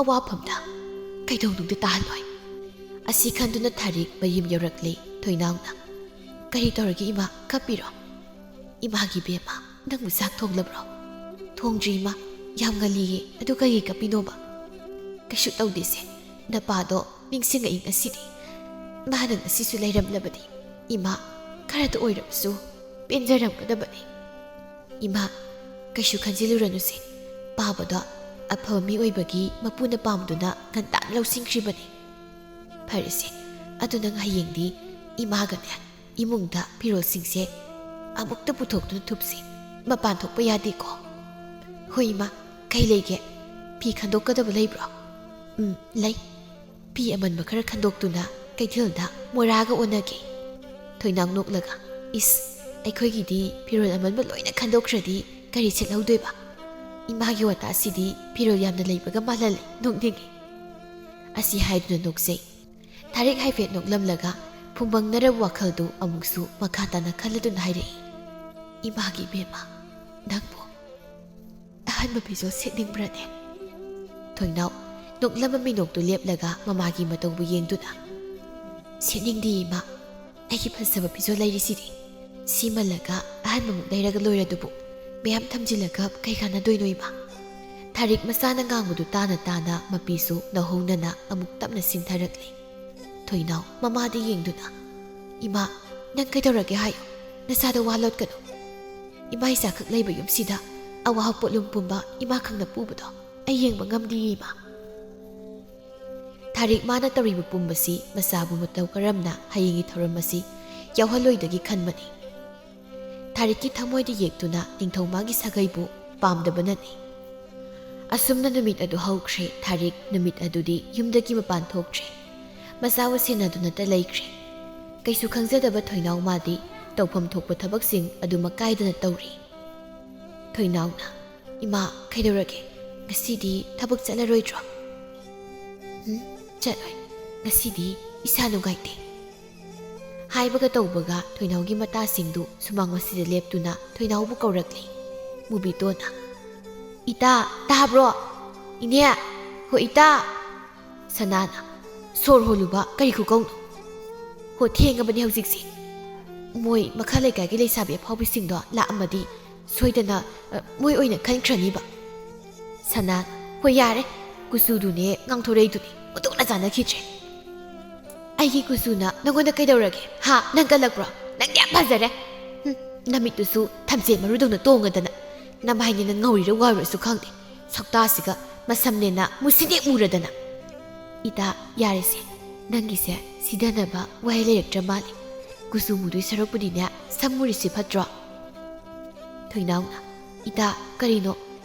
ꯑꯋꯥꯐꯝꯗ ꯀꯩꯗꯧꯅꯨꯡꯗ ꯇꯥꯍꯜꯂꯣꯏ꯫" ꯑꯁꯤ ꯈꯟꯗꯨꯅ ꯊꯥꯔꯤꯛ ꯃꯌꯨꯝ ꯌꯧꯔꯛꯂꯦ꯫ ꯊꯣꯏꯅꯥꯎꯅ, "ꯀꯔꯤ ꯇꯧꯔꯒꯦ ꯏꯃꯥ, ꯀꯞꯄꯤꯔꯣ?" "ꯏꯃꯥꯒꯤ ꯕꯦꯝꯃ, ꯅꯪꯕꯨ ꯆꯥꯛ ꯊꯣꯡꯂꯕ꯭ꯔꯣ?" "ꯊꯣꯡꯗ꯭ꯔꯤ ꯏꯃꯥ, ꯌꯥꯝ ꯉꯜꯂꯤꯌꯦ, ꯑꯗꯨ ꯀꯔꯤꯒꯤ ꯀꯞꯄꯤꯅꯣꯕ?" "ꯀꯩꯁꯨ ꯇꯧꯗꯦꯁꯦ, ꯅꯄꯥꯗꯣ ꯅꯤꯡꯁꯤꯡꯉꯛꯏ ꯉꯁꯤꯗꯤ꯫ ꯃꯥꯅ ꯉꯁꯤꯁꯨ ꯂꯩꯔꯝꯂꯕꯗꯤ ꯏꯃꯥ, ꯈꯔꯇ ꯑꯣꯏꯔꯕꯁꯨ ꯄꯦꯟꯖꯔꯝꯒꯗꯕꯅꯤ꯫ ꯏꯃꯥ, ꯀꯩꯁꯨ ꯈꯟꯖꯤꯜꯂꯨꯔꯅꯨꯁꯦ꯫ ꯄꯥꯕꯗꯣ ꯑꯐꯕ ꯃꯤ ꯑꯣꯏꯕꯒꯤ ꯃꯄꯨꯅ ꯄꯥꯝꯗꯨꯅ ꯉꯟꯇꯥꯅ ꯂꯧꯁꯤꯟꯈ꯭ꯔꯤꯕꯅꯤ꯫ ꯐꯔꯦꯁꯦ, ꯑꯗꯨ ꯅꯪ ꯍꯌꯦꯡꯗꯤ ꯏꯃꯥꯒꯅꯦ, ꯏꯃꯨꯡꯗ ꯐꯤꯔꯣꯜꯁꯤꯡꯁꯦ ꯑꯃꯨꯛꯇ ꯄꯨꯊꯣꯛꯇꯨꯅ ꯊꯨꯞꯁꯤ꯫ ꯃꯄꯥꯟ ꯊꯣꯛꯄ ꯌꯥꯗꯦꯀꯣ꯫ ꯍꯣꯏ ꯏꯃꯥ, ꯀꯩ ꯂꯩꯒꯦ? ꯐꯤ ꯈꯟꯗꯣꯛꯀꯗꯕ ꯂꯩꯕ꯭ꯔꯣ? ꯎꯝ, ꯂꯩ꯫ ꯐꯤ ꯑꯃꯟꯕ ꯈꯔ ꯈꯟꯗꯣꯛꯇꯨꯅ ꯀꯩꯊꯦꯜꯗ ꯃꯣꯔꯥꯒ ꯑꯣꯟꯅꯒꯦ꯫ ꯊꯣꯏꯅꯥꯎ ꯅꯣꯛꯂꯒ, "ꯏꯁ, ꯑꯩꯈꯣꯏꯒꯤꯗꯤ ꯐꯤꯔꯣꯜ ꯑꯃꯟꯕ ꯂꯣꯏꯅ ꯈꯟꯗꯣꯛꯈ꯭ꯔꯗꯤ ꯀꯔꯤ ꯁꯦꯠꯍꯧꯗꯣꯏꯕ? ꯏꯃꯥꯒꯤ ꯋꯥꯇꯥꯁꯤꯗꯤ ꯐꯤꯔꯣꯜ ꯌꯥꯝꯅ ꯂꯩꯕꯒ ꯃꯥꯜꯍꯜꯂꯦ, ꯅꯣꯛꯅꯤꯡꯉꯤ"꯫ ꯑꯁꯤ ꯍꯥꯏꯗꯨꯅ ꯅꯣꯛꯆꯩ꯫ ꯊꯥꯔꯤꯛ ꯍꯥꯏꯐꯦꯠ ꯅꯣꯛꯂꯝꯂꯒ ꯐꯨꯝꯕꯪꯅꯔꯕ ꯋꯥꯈꯜꯗꯨ ꯑꯃꯨꯛꯁꯨ ꯃꯈꯥ ꯇꯥꯅ ꯈꯜꯂꯗꯨꯅ ꯍꯥꯏꯔꯛꯏ, "ꯏꯃꯥꯒꯤ ꯏꯕꯦꯝꯃ, ꯅꯪꯕꯨ ꯑꯍꯟꯕ ꯐꯤꯖꯣꯜ ꯁꯦꯠꯅꯤꯡꯕ꯭ꯔꯅꯦ?" ꯊꯣꯏꯅꯥꯎ ꯅꯣꯛꯂꯝꯕ ꯃꯤꯅꯣꯛꯇꯨ ꯂꯦꯞꯂꯒ ꯃꯃꯥꯒꯤ ꯃꯇꯧꯕꯨ ꯌꯦꯡꯗꯨꯅ, "ꯁꯦꯠꯅꯤꯡꯗꯦ ꯏꯃꯥ, ꯑꯩꯒꯤ ꯐꯖꯕ ꯐꯤꯖꯣꯜ ꯂꯩꯔꯤꯁꯤꯗꯤ꯫ ꯁꯤꯃꯜꯂꯒ ꯑꯍꯟꯕꯃꯨꯛ ꯂꯩꯔꯒ ꯂꯣꯏꯔꯗꯨꯕꯨ꯫ ꯃꯌꯥꯝ ꯊꯝꯖꯤꯜꯂꯒ ꯀꯩ ꯀꯥꯟꯅꯗꯣꯏꯅꯣ ꯏꯃꯥ?" ꯊꯥꯔꯤꯛ ꯃꯆꯥꯅ ꯉꯥꯡꯕꯗꯨ ꯇꯥꯅ ꯇꯥꯅ ꯃꯄꯤꯁꯨ ꯅꯧꯍꯧꯅꯅ ꯑꯃꯨꯛ ꯇꯞꯅ ꯁꯤꯡꯊꯔꯛꯂꯤ꯫ ꯊꯣꯏꯅꯥꯎ ꯃꯃꯥꯗ ꯌꯦꯡꯗꯨꯅ, "ꯏꯃꯥ, ꯅꯪ ꯀꯩꯗꯧꯔꯒꯦ ꯍꯥꯏꯌꯨ? ꯅꯆꯥꯗ ꯋꯥ ꯂꯣꯠꯀꯅꯨ꯫ ꯏꯃꯥ ꯏꯆꯥꯈꯛ ꯂꯩꯕ ꯌꯨꯝꯁꯤꯗ ꯑꯋꯥꯕ ꯄꯣꯠꯂꯨꯝ ꯄꯨꯝꯕ ꯏꯃꯥ ꯈꯪꯅ ꯄꯨꯕꯗꯣ ꯑꯩ ꯌꯦꯡꯕ ꯉꯝꯗꯦ ꯏꯃꯥ"꯫ ꯊꯥꯔꯤꯛ ꯃꯥꯅ ꯇꯧꯔꯤꯕ ꯄꯨꯝꯕꯁꯤ ꯃꯆꯥꯕꯨ ꯃꯇꯧ ꯀꯔꯝꯅ ꯍꯌꯦꯡꯒꯤ ꯊꯧꯔꯝ ꯑꯁꯤ ꯌꯥꯎꯍꯜꯂꯣꯏꯗꯒꯤ ꯈꯟꯕꯅꯤ꯫ ꯊꯥꯔꯤꯛꯀꯤ ꯊꯃꯣꯏꯗ ꯌꯦꯛꯇꯨꯅ ꯅꯤꯡꯊꯧ ꯃꯥꯒꯤ ꯁꯥꯒꯩꯕꯨ ꯄꯥꯝꯗꯕꯅꯅꯤ꯫ ꯑꯁꯨꯝꯅ ꯅꯨꯃꯤꯠ ꯑꯗꯨ ꯍꯧꯈ꯭ꯔꯦ꯫ ꯊꯥꯔꯤꯛ ꯅꯨꯃꯤꯠ ꯑꯗꯨꯗꯤ ꯌꯨꯝꯗꯒꯤ ꯃꯄꯥꯟ ꯊꯣꯛꯇ꯭ꯔꯦ꯫ ꯃꯆꯥꯕꯨ ꯁꯦꯟꯅꯗꯨꯅꯇ ꯂꯩꯈ꯭ꯔꯦ꯫ ꯀꯩꯁꯨ ꯈꯪꯖꯗꯕ ꯊꯣꯏꯅꯥꯎ ꯃꯥꯗꯤ ꯇꯧꯐꯝ ꯊꯣꯛꯄ ꯊꯕꯛꯁꯤꯡ ꯑꯗꯨ ꯃꯀꯥꯏꯗꯅ ꯇꯧꯔꯤ꯫ ꯊꯣꯏꯅꯥꯎꯅ, "ꯏꯃꯥ, ꯀꯩꯗꯧꯔꯒꯦ? ꯉꯁꯤꯗꯤ ꯊꯕꯛ ꯆꯠꯂꯔꯣꯏꯗ꯭ꯔꯣ?" "ꯎꯝ, ꯆꯠꯂꯣꯏ꯫ ꯉꯁꯤꯗꯤ ꯏꯁꯥ ꯅꯨꯡꯉꯥꯏꯇꯦ"꯫ ꯍꯥꯏꯕꯒ ꯇꯧꯕꯒ ꯊꯣꯏꯅꯥꯎꯒꯤ ꯃꯇꯥꯁꯤꯡꯗꯨ ꯁꯨꯃꯥꯡ ꯃꯁꯤꯗ ꯂꯦꯞꯇꯨꯅ ꯊꯣꯏꯅꯥꯎꯕꯨ ꯀꯧꯔꯛꯂꯤ꯫ ꯃꯨꯕꯤꯇꯣꯟꯅ, "ꯏꯇꯥ, ꯇꯥꯕ꯭ꯔꯣ? ꯏꯅꯦ! ꯍꯣ ꯏꯇꯥ!" ꯁꯅꯥꯅ, "ꯁꯣꯔ ꯍꯣꯜꯂꯨꯕ ꯀꯔꯤ ꯈꯨꯀꯧꯅꯣ? ꯍꯣ, ꯊꯦꯡꯉꯕꯅꯤ ꯍꯧꯖꯤꯛꯁꯦ꯫ ꯃꯣꯏ ꯃꯈꯥ ꯂꯩꯀꯥꯏꯒꯤ ꯂꯩꯁꯥꯕꯤ ꯑꯐꯥꯎꯕꯤꯁꯤꯡꯗꯣ ꯂꯥꯛꯑꯝꯃꯗꯤ ꯁꯣꯏꯗꯅ, ꯑ, ꯃꯣꯏ ꯑꯣꯏꯅ ꯈꯟꯈ꯭ꯔꯅꯤꯕ"꯫ ꯁꯅꯥ, "ꯍꯣꯏ ꯌꯥꯔꯦ, ꯀꯨꯆꯨꯗꯨꯅꯦ ꯉꯥꯡꯊꯣꯔꯛꯏꯗꯨꯅꯦ ꯑꯣꯟꯊꯣꯛꯅ ꯆꯥꯟꯅꯈꯤꯗ꯭ꯔꯦ꯫ ꯑꯩꯒꯤ ꯀꯨꯆꯨꯅ ꯅꯪꯉꯣꯟꯗ ꯀꯩꯗꯧꯔꯒꯦ? ꯍꯥ? ꯅꯪ ꯀꯜꯂꯛꯄ꯭ꯔꯣ? ꯅꯪꯗꯤ ꯌꯥꯝ ꯐꯖꯔꯦ꯫ ꯍꯨꯝ, ꯅꯃꯤꯠꯇꯨꯁꯨ ꯊꯝꯆꯦꯠ ꯃꯔꯨꯗꯧꯅ ꯇꯣꯡꯉꯗꯅ꯫ ꯅꯃꯥꯏꯅꯦꯅ ꯉꯧꯔꯤꯔ ꯋꯥꯎꯔꯤꯔꯁꯨ ꯈꯪꯗꯦ꯫ ꯁꯛꯇꯥꯁꯤꯒ ꯃꯁꯝꯅꯦꯅ ꯃꯨꯁꯤꯟꯗꯦ ꯃꯨꯔꯗꯅ꯫ ꯏꯇꯥ, ꯌꯥꯔꯦꯁꯦ꯫ ꯅꯪꯒꯤꯁꯦ ꯁꯤꯗꯅꯕ ꯋꯥꯍꯩ ꯂꯩꯔꯛꯇ꯭ꯔ ꯃꯥꯜꯂꯦ꯫ ꯀꯨꯆꯨ ꯃꯨꯗꯣꯏ ꯁꯔꯨꯛꯄꯨꯗꯤꯅꯦ ꯁꯝ ꯃꯨꯔꯤꯁꯤ ꯐꯠꯇ꯭ꯔꯣ? ꯊꯣꯏꯅꯥꯎꯅ, "ꯏꯇꯥ, ꯀꯔꯤꯅꯣ?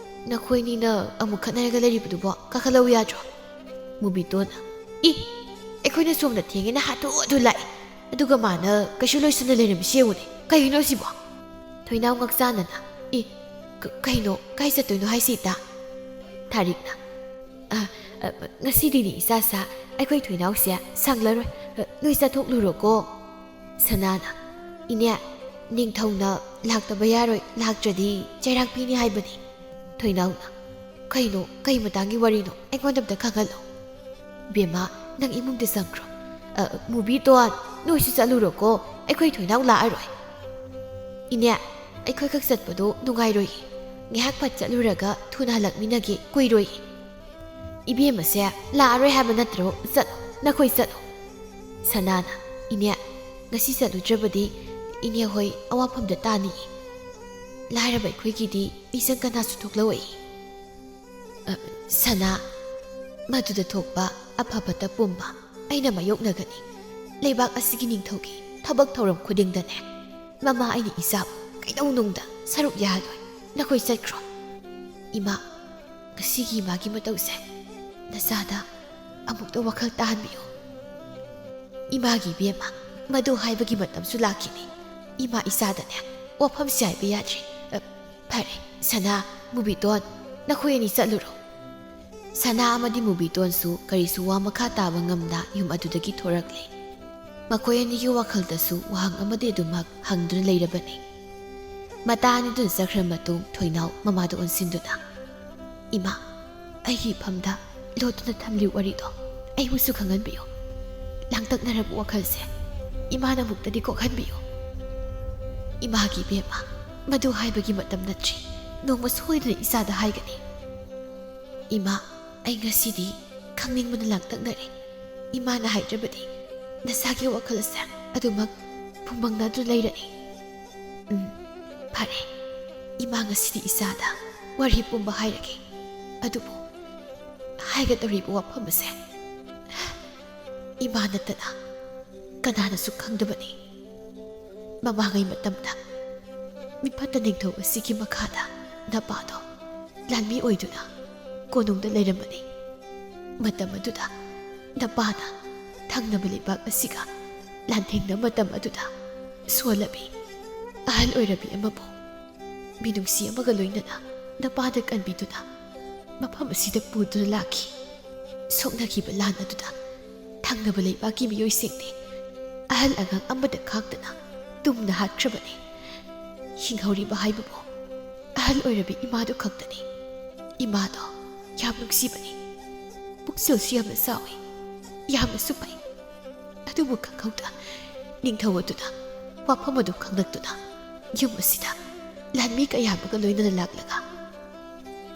ꯅꯈꯣꯏꯅꯤꯅ ꯑꯃꯨꯛ ꯈꯠꯅꯔꯒ ꯂꯩꯔꯤꯕꯗꯨꯕꯣ? ꯀꯥꯈꯠꯂꯛꯎ ꯌꯥꯗ꯭ꯔꯣ?" ꯃꯨꯕꯤꯇꯣꯟꯅ, "ꯏ! ꯑꯩꯈꯣꯏꯅ ꯁꯣꯝꯗ ꯊꯦꯡꯉꯦꯅ ꯍꯥꯊꯨ ꯍꯥꯊꯨ ꯂꯥꯛꯑꯦ꯫ ꯑꯗꯨꯒ ꯃꯥꯅ ꯀꯩꯁꯨ ꯂꯣꯏꯁꯟꯅ ꯂꯩꯔꯝꯃꯤꯁꯤ ꯌꯦꯡꯉꯨꯅꯦ꯫ ꯀꯩꯅꯣ ꯁꯤꯕꯣ?" ꯊꯣꯏꯅꯥꯎ ꯉꯛꯆꯥꯟꯅꯅ, "ꯏ! ꯀ-, ꯀꯩꯅꯣ? ꯀꯥꯏ ꯆꯠꯇꯣꯏꯅꯣ ꯍꯥꯏꯁꯤ, ꯏꯇꯥ?" ꯊꯥꯔꯤꯛꯅ, "ꯑ, ꯑ, ꯉꯁꯤꯗꯤꯅꯦ ꯏꯆꯥ ꯁꯥ, ꯑꯩꯈꯣꯏ ꯊꯣꯏꯅꯥꯎꯁꯦ ꯁꯪꯂꯔꯣꯏ꯫ ꯑ, ꯅꯣꯏ ꯆꯠꯊꯣꯛꯂꯨꯔꯣꯀꯣ꯫" ꯁꯅꯥꯅ, "ꯏꯅꯦ, ꯅꯤꯡꯊꯧꯅ ꯂꯥꯛꯇꯕ ꯌꯥꯔꯣꯏ, ꯂꯥꯛꯇ꯭ꯔꯗꯤ ꯆꯩꯔꯥꯛ ꯄꯤꯅꯤ ꯍꯥꯏꯕꯅꯤ꯫" ꯊꯣꯏꯅꯥꯎꯅ, "ꯀꯩꯅꯣ? ꯀꯩ ꯃꯇꯥꯡꯒꯤ ꯋꯥꯔꯤꯅꯣ? ꯑꯩꯉꯣꯟꯗ ꯑꯝꯇ ꯈꯪꯍꯜꯂꯣ꯫" "ꯕꯦꯝꯃ, ꯅꯪ ꯏꯃꯨꯡꯗ ꯆꯪꯈ꯭ꯔꯣ꯫ ꯑ, ꯃꯨꯕꯤꯇꯣꯟ, ꯅꯣꯏꯁꯨ ꯆꯠꯂꯨꯔꯣꯀꯣ, ꯑꯩꯈꯣꯏ ꯊꯣꯏꯅꯥꯎ ꯂꯥꯛꯑꯔꯣꯏ꯫" "ꯏꯅꯦ, ꯑꯩꯈꯣꯏꯈꯛ ꯆꯠꯄꯗꯣ ꯅꯨꯡꯉꯥꯏꯔꯣꯏꯌꯦ꯫ ꯉꯥꯏꯍꯥꯛ ꯐꯠ ꯆꯠꯂꯨꯔꯒ ꯊꯨꯅ ꯍꯜꯂꯛꯃꯤꯟꯅꯒꯦ, ꯀꯨꯏꯔꯣꯏꯌꯦ꯫" "ꯏꯕꯦꯝꯃꯁꯦ ꯂꯥꯛꯑꯔꯣꯏ ꯍꯥꯏꯕ ꯅꯠꯇ꯭ꯔꯣ? ꯆꯠꯂꯣ, ꯅꯈꯣꯏ ꯆꯠꯂꯣ꯫" ꯁꯅꯥꯅ, "ꯏꯅꯦ, ꯉꯁꯤ ꯆꯠꯂꯨꯗ꯭ꯔꯕꯗꯤ ꯏꯅꯦ ꯍꯣꯏ ꯑꯋꯥꯐꯝꯗ ꯇꯥꯅꯤꯌꯦ꯫ ꯂꯥꯏꯔꯕ ꯑꯩꯈꯣꯏꯒꯤꯗꯤ ꯃꯤꯆꯪ ꯀꯅꯥꯁꯨ ꯊꯣꯛꯂꯛꯑꯣꯏ꯫" ꯑ, ꯁꯅꯥ, ꯃꯗꯨꯗ ꯊꯣꯛꯄ ꯑꯐ ꯐꯠꯇ ꯄꯨꯝꯕ ꯑꯩꯅ ꯃꯥꯌꯣꯛꯅꯒꯅꯤ꯫ ꯂꯩꯕꯥꯛ ꯑꯁꯤꯒꯤ ꯅꯤꯡꯊꯧꯒꯤ ꯊꯕꯛ ꯊꯧꯔꯝ ꯈꯨꯗꯤꯡꯗꯅꯦ, ꯃꯃꯥ ꯑꯩꯅ ꯏꯆꯥꯕꯨ ꯀꯩꯗꯧꯅꯨꯡꯗ ꯁꯔꯨꯛ ꯌꯥꯍꯜꯂꯣꯏ꯫ ꯅꯈꯣꯏ ꯆꯠꯈ꯭ꯔꯣ꯫ ꯏꯃꯥ, ꯉꯁꯤꯒꯤ ꯏꯃꯥꯒꯤ ꯃꯇꯧꯁꯦ ꯅꯆꯥꯗ ꯑꯃꯨꯛꯇ ꯋꯥꯈꯜ ꯇꯥꯍꯟꯕꯤꯌꯨ꯫ ꯏꯃꯥꯒꯤ ꯏꯕꯦꯝꯃ, ꯃꯗꯨ ꯍꯥꯏꯕꯒꯤ ꯃꯇꯝꯁꯨ ꯂꯥꯛꯈꯤꯅꯤ꯫ ꯏꯃꯥ ꯏꯆꯥꯗꯅꯦ ꯋꯥꯐꯝꯁꯦ ꯍꯥꯏꯕ ꯌꯥꯗ꯭ꯔꯤ꯫ ꯑ, ꯐꯔꯦ, ꯁꯅꯥ, ꯃꯨꯕꯤꯇꯣꯟ, ꯅꯈꯣꯏ ꯑꯅꯤ ꯆꯠꯂꯨꯔꯣ꯫ ꯁꯅꯥ ꯑꯃꯗꯤ ꯃꯨꯕꯤꯇꯣꯟꯁꯨ ꯀꯔꯤꯁꯨ ꯋꯥ ꯃꯈꯥ ꯇꯥꯕ ꯉꯝꯗ ꯌꯨꯝ ꯑꯗꯨꯗꯒꯤ ꯊꯣꯔꯛꯂꯦ꯫ ꯃꯈꯣꯏ ꯑꯅꯤꯒꯤ ꯋꯥꯈꯜꯗꯁꯨ ꯋꯥꯍꯪ ꯑꯃꯗꯤ ꯑꯗꯨꯃꯛ ꯍꯪꯗꯨꯅ ꯂꯩꯔꯕꯅꯤ꯫ ꯃꯇꯥ ꯑꯅꯤꯗꯨꯅ ꯆꯠꯈ꯭ꯔ ꯃꯇꯨꯡ ꯊꯣꯏꯅꯥꯎ ꯃꯃꯥꯗ ꯑꯣꯟꯁꯤꯟꯗꯨꯅ, "ꯏꯃꯥ, ꯑꯩꯒꯤ ꯏꯐꯝꯗ ꯂꯣꯠꯇꯨꯅ ꯊꯝꯂꯤꯕ ꯋꯥꯔꯤꯗꯣ ꯑꯩꯕꯨꯁꯨ ꯈꯪꯍꯟꯕꯤꯌꯨ꯫ ꯂꯥꯡꯇꯛꯅꯔꯕ ꯋꯥꯈꯜꯁꯦ ꯏꯃꯥꯅ ꯑꯃꯨꯛꯇꯗꯤ ꯀꯣꯛꯍꯟꯕꯤꯌꯨ꯫ ꯏꯃꯥꯒꯤ ꯏꯕꯦꯝꯃ, ꯃꯗꯨ ꯍꯥꯏꯕꯒꯤ ꯃꯇꯝ ꯅꯠꯇ꯭ꯔꯤ꯫ ꯅꯣꯡꯃ ꯁꯣꯏꯗꯅ ꯏꯆꯥꯗ ꯍꯥꯏꯒꯅꯤ꯫" "ꯏꯃꯥ, ꯑꯩ ꯉꯁꯤꯗꯤ ꯈꯪꯅꯤꯡꯕꯅ ꯂꯥꯡꯇꯛꯅꯔꯦ꯫ ꯏꯃꯥꯅ ꯍꯥꯏꯗ꯭ꯔꯕꯗꯤ ꯅꯁꯥꯒꯤ ꯋꯥꯈꯜ ꯑꯁꯦ ꯑꯗꯨꯃꯛ ꯐꯨꯝꯕꯪꯅꯗꯨꯅ ꯂꯩꯔꯅꯤ꯫ ꯎꯝ, ꯐꯔꯦ꯫ ꯏꯃꯥ ꯉꯁꯤꯗꯤ ꯏꯆꯥꯗ ꯋꯥꯔꯤ ꯄꯨꯝꯕ ꯍꯥꯏꯔꯒꯦ꯫ ꯑꯗꯨꯕꯨ ꯍꯥꯏꯒꯗꯧꯔꯤꯕ ꯋꯥꯐꯝ ꯑꯁꯦ ꯏꯃꯥ ꯅꯠꯇꯅ ꯀꯅꯥꯅꯁꯨ ꯈꯪꯗꯕꯅꯤ꯫ ꯃꯃꯥꯡꯉꯩ ꯃꯇꯝꯗ ꯃꯤꯐꯠꯇ ꯅꯤꯡꯊꯧ ꯑꯁꯤꯒꯤ ꯃꯈꯥꯗ ꯅꯄꯥꯗꯣ ꯂꯥꯟꯃꯤ ꯑꯣꯏꯗꯨꯅ ꯀꯣꯅꯨꯡꯗ ꯂꯩꯔꯝꯕꯅꯤ꯫ ꯃꯇꯝ ꯑꯗꯨꯗ ꯅꯄꯥꯅ ꯊꯪꯅꯕ ꯂꯩꯕꯥꯛ ꯑꯁꯤꯒ ꯂꯥꯟꯊꯦꯡꯅꯕ ꯃꯇꯝ ꯑꯗꯨꯗ ꯁꯣꯜꯂꯕꯤ ꯑꯍꯜ ꯑꯣꯏꯔꯕꯤ ꯑꯃꯕꯨ ꯃꯤꯅꯨꯡꯁꯤ ꯑꯃꯒ ꯂꯣꯏꯅꯅ ꯅꯄꯥꯗ ꯀꯟꯕꯤꯗꯨꯅ ꯃꯐꯝ ꯑꯁꯤꯗ ꯄꯨꯗꯨꯅ ꯂꯥꯛꯈꯤ꯫ ꯁꯣꯛꯅꯈꯤꯕ ꯂꯥꯟ ꯑꯗꯨꯗ ꯊꯪꯅꯕ ꯂꯩꯕꯥꯛꯀꯤ ꯃꯤꯑꯣꯏꯁꯤꯡꯗꯤ ꯑꯍꯜ ꯑꯉꯥꯡ ꯑꯃꯗ ꯈꯥꯛꯇꯅ ꯇꯨꯝꯅ ꯍꯥꯠꯈ꯭ꯔꯕꯅꯤ꯫ ꯍꯤꯡꯍꯧꯔꯤꯕ ꯍꯥꯏꯕꯕꯨ ꯑꯍꯜ ꯑꯣꯏꯔꯕꯤ ꯏꯃꯥꯗꯨ ꯈꯛꯇꯅꯤ꯫ ꯏꯃꯥꯗꯣ ꯌꯥꯝ ꯅꯨꯡꯁꯤꯕꯅꯤ꯫ ꯄꯨꯛꯆꯦꯜꯁꯨ ꯌꯥꯝꯅ ꯆꯥꯎꯏ, ꯌꯥꯝꯅꯁꯨ ꯐꯩ꯫ ꯑꯗꯨꯕꯨ ꯈꯪꯍꯧꯗ ꯅꯤꯡꯊꯧ ꯑꯗꯨꯅ ꯋꯥꯐꯝ ꯑꯗꯨ ꯈꯪꯂꯛꯇꯨꯅ ꯌꯨꯝ ꯑꯁꯤꯗ ꯂꯥꯟꯃꯤ ꯀꯌꯥ ꯑꯃꯒ ꯂꯣꯏꯅꯅ ꯂꯥꯛꯂꯒ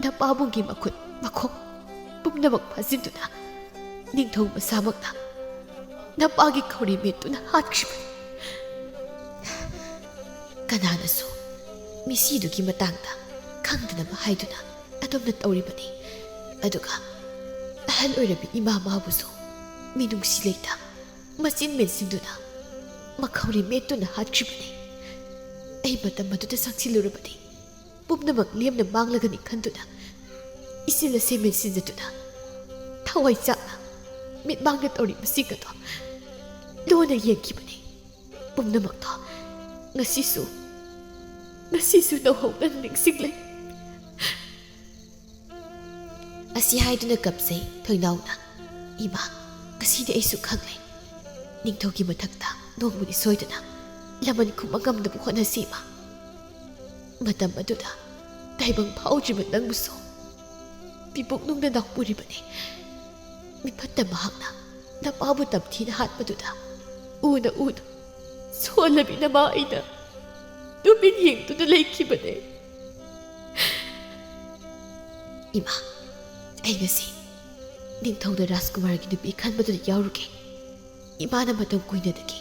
ꯅꯄꯥꯕꯨꯡꯒꯤ ꯃꯈꯨꯠ ꯃꯈꯣꯡ ꯄꯨꯝꯅꯃꯛ ꯐꯥꯖꯤꯟꯗꯨꯅ ꯅꯤꯡꯊꯧ ꯃꯁꯥꯃꯛꯅ ꯅꯄꯥꯒꯤ ꯈꯧꯔꯤ ꯃꯦꯠꯇꯨꯅ ꯍꯥꯠꯈ꯭ꯔꯤꯕꯅꯤ꯫ ꯀꯅꯥꯅꯁꯨ ꯃꯤꯁꯤꯗꯨꯒꯤ ꯃꯇꯥꯡꯗ ꯈꯪꯗꯅꯕ ꯍꯥꯏꯗꯨꯅ ꯑꯗꯨꯝꯅ ꯇꯧꯔꯤꯕꯅꯤ꯫ ꯑꯗꯨꯒ ꯑꯍꯜ ꯑꯣꯏꯔꯕꯤ ꯏꯃꯥ ꯃꯥꯕꯨꯁꯨ ꯃꯤꯅꯨꯡꯁꯤ ꯂꯩꯇ ꯃꯆꯤꯟ ꯃꯦꯟꯁꯤꯟꯗꯨꯅ ꯃꯈꯧꯔꯤ ꯃꯦꯠꯇꯨꯅ ꯍꯥꯠꯈ꯭ꯔꯤꯕꯅꯤ꯫ ꯑꯩ ꯃꯇꯝ ꯑꯗꯨꯗ ꯆꯪꯁꯤꯜꯂꯨꯔꯕꯗꯤ ꯄꯨꯝꯅꯃꯛ ꯂꯦꯝꯅ ꯃꯥꯡꯂꯒꯅꯤ ꯈꯟꯗꯨꯅ ꯏꯆꯦꯜ ꯑꯁꯦ ꯃꯦꯟꯁꯤꯟꯖꯗꯨꯅ ꯊꯋꯥꯏ ꯆꯥꯛꯅ ꯃꯤꯠꯃꯥꯡꯗ ꯇꯧꯔꯤꯕꯁꯤꯡ ꯑꯗꯣ ꯂꯣꯟꯅ ꯌꯦꯡꯈꯤꯕꯅꯤ꯫ ꯄꯨꯝꯅꯃꯛꯇꯣ ꯉꯁꯤꯁꯨ, ꯉꯁꯤꯁꯨ ꯅꯧꯍꯧꯅ ꯅꯤꯡꯁꯤꯡꯂꯦ꯫ ꯑꯁꯤ ꯍꯥꯏꯗꯨꯅ ꯀꯞꯆꯩ ꯊꯣꯏꯅꯥꯎꯅ꯫ ꯏꯃꯥ, ꯉꯁꯤꯗꯤ ꯑꯩꯁꯨ ꯈꯪꯂꯦ꯫ ꯅꯤꯡꯊꯧꯒꯤ ꯃꯊꯛꯇ ꯅꯣꯡꯃꯗꯤ ꯁꯣꯏꯗꯅ ꯂꯃꯟ ꯈꯨꯝꯕ ꯉꯝꯅꯕ ꯍꯣꯠꯅꯁꯤ, ꯏꯃꯥ꯫ ꯃꯇꯝ ꯑꯗꯨꯗ ꯇꯥꯏꯕꯪ ꯐꯥꯎꯗ꯭ꯔꯤꯕ ꯅꯪꯕꯨꯁꯨ ꯄꯤꯕꯨꯛ ꯅꯨꯡꯗ ꯅꯥꯎꯄꯨꯔꯤꯕꯅꯤ꯫ ꯃꯤꯐꯠꯇ ꯃꯍꯥꯛꯅ ꯅꯄꯥꯕꯨ ꯇꯝꯊꯤꯅ ꯍꯥꯠꯄꯗꯨꯗ ꯎꯅ ꯎꯅ ꯁꯣꯜꯂꯕꯤ ꯅꯃꯥ ꯑꯩꯅ ꯇꯨꯃꯤꯟ ꯌꯦꯡꯗꯨꯅ ꯂꯩꯈꯤꯕꯅꯦ꯫ ꯏꯃꯥ, ꯑꯩ ꯉꯁꯤ ꯅꯤꯡꯊꯧꯅ ꯔꯥꯖꯀꯨꯃꯥꯔꯒꯤ ꯅꯨꯄꯤ ꯈꯟꯕꯗꯨꯗ ꯌꯥꯎꯔꯨꯒꯦ꯫ ꯏꯃꯥꯅ ꯃꯇꯝ ꯀꯨꯏꯅꯗꯒꯤ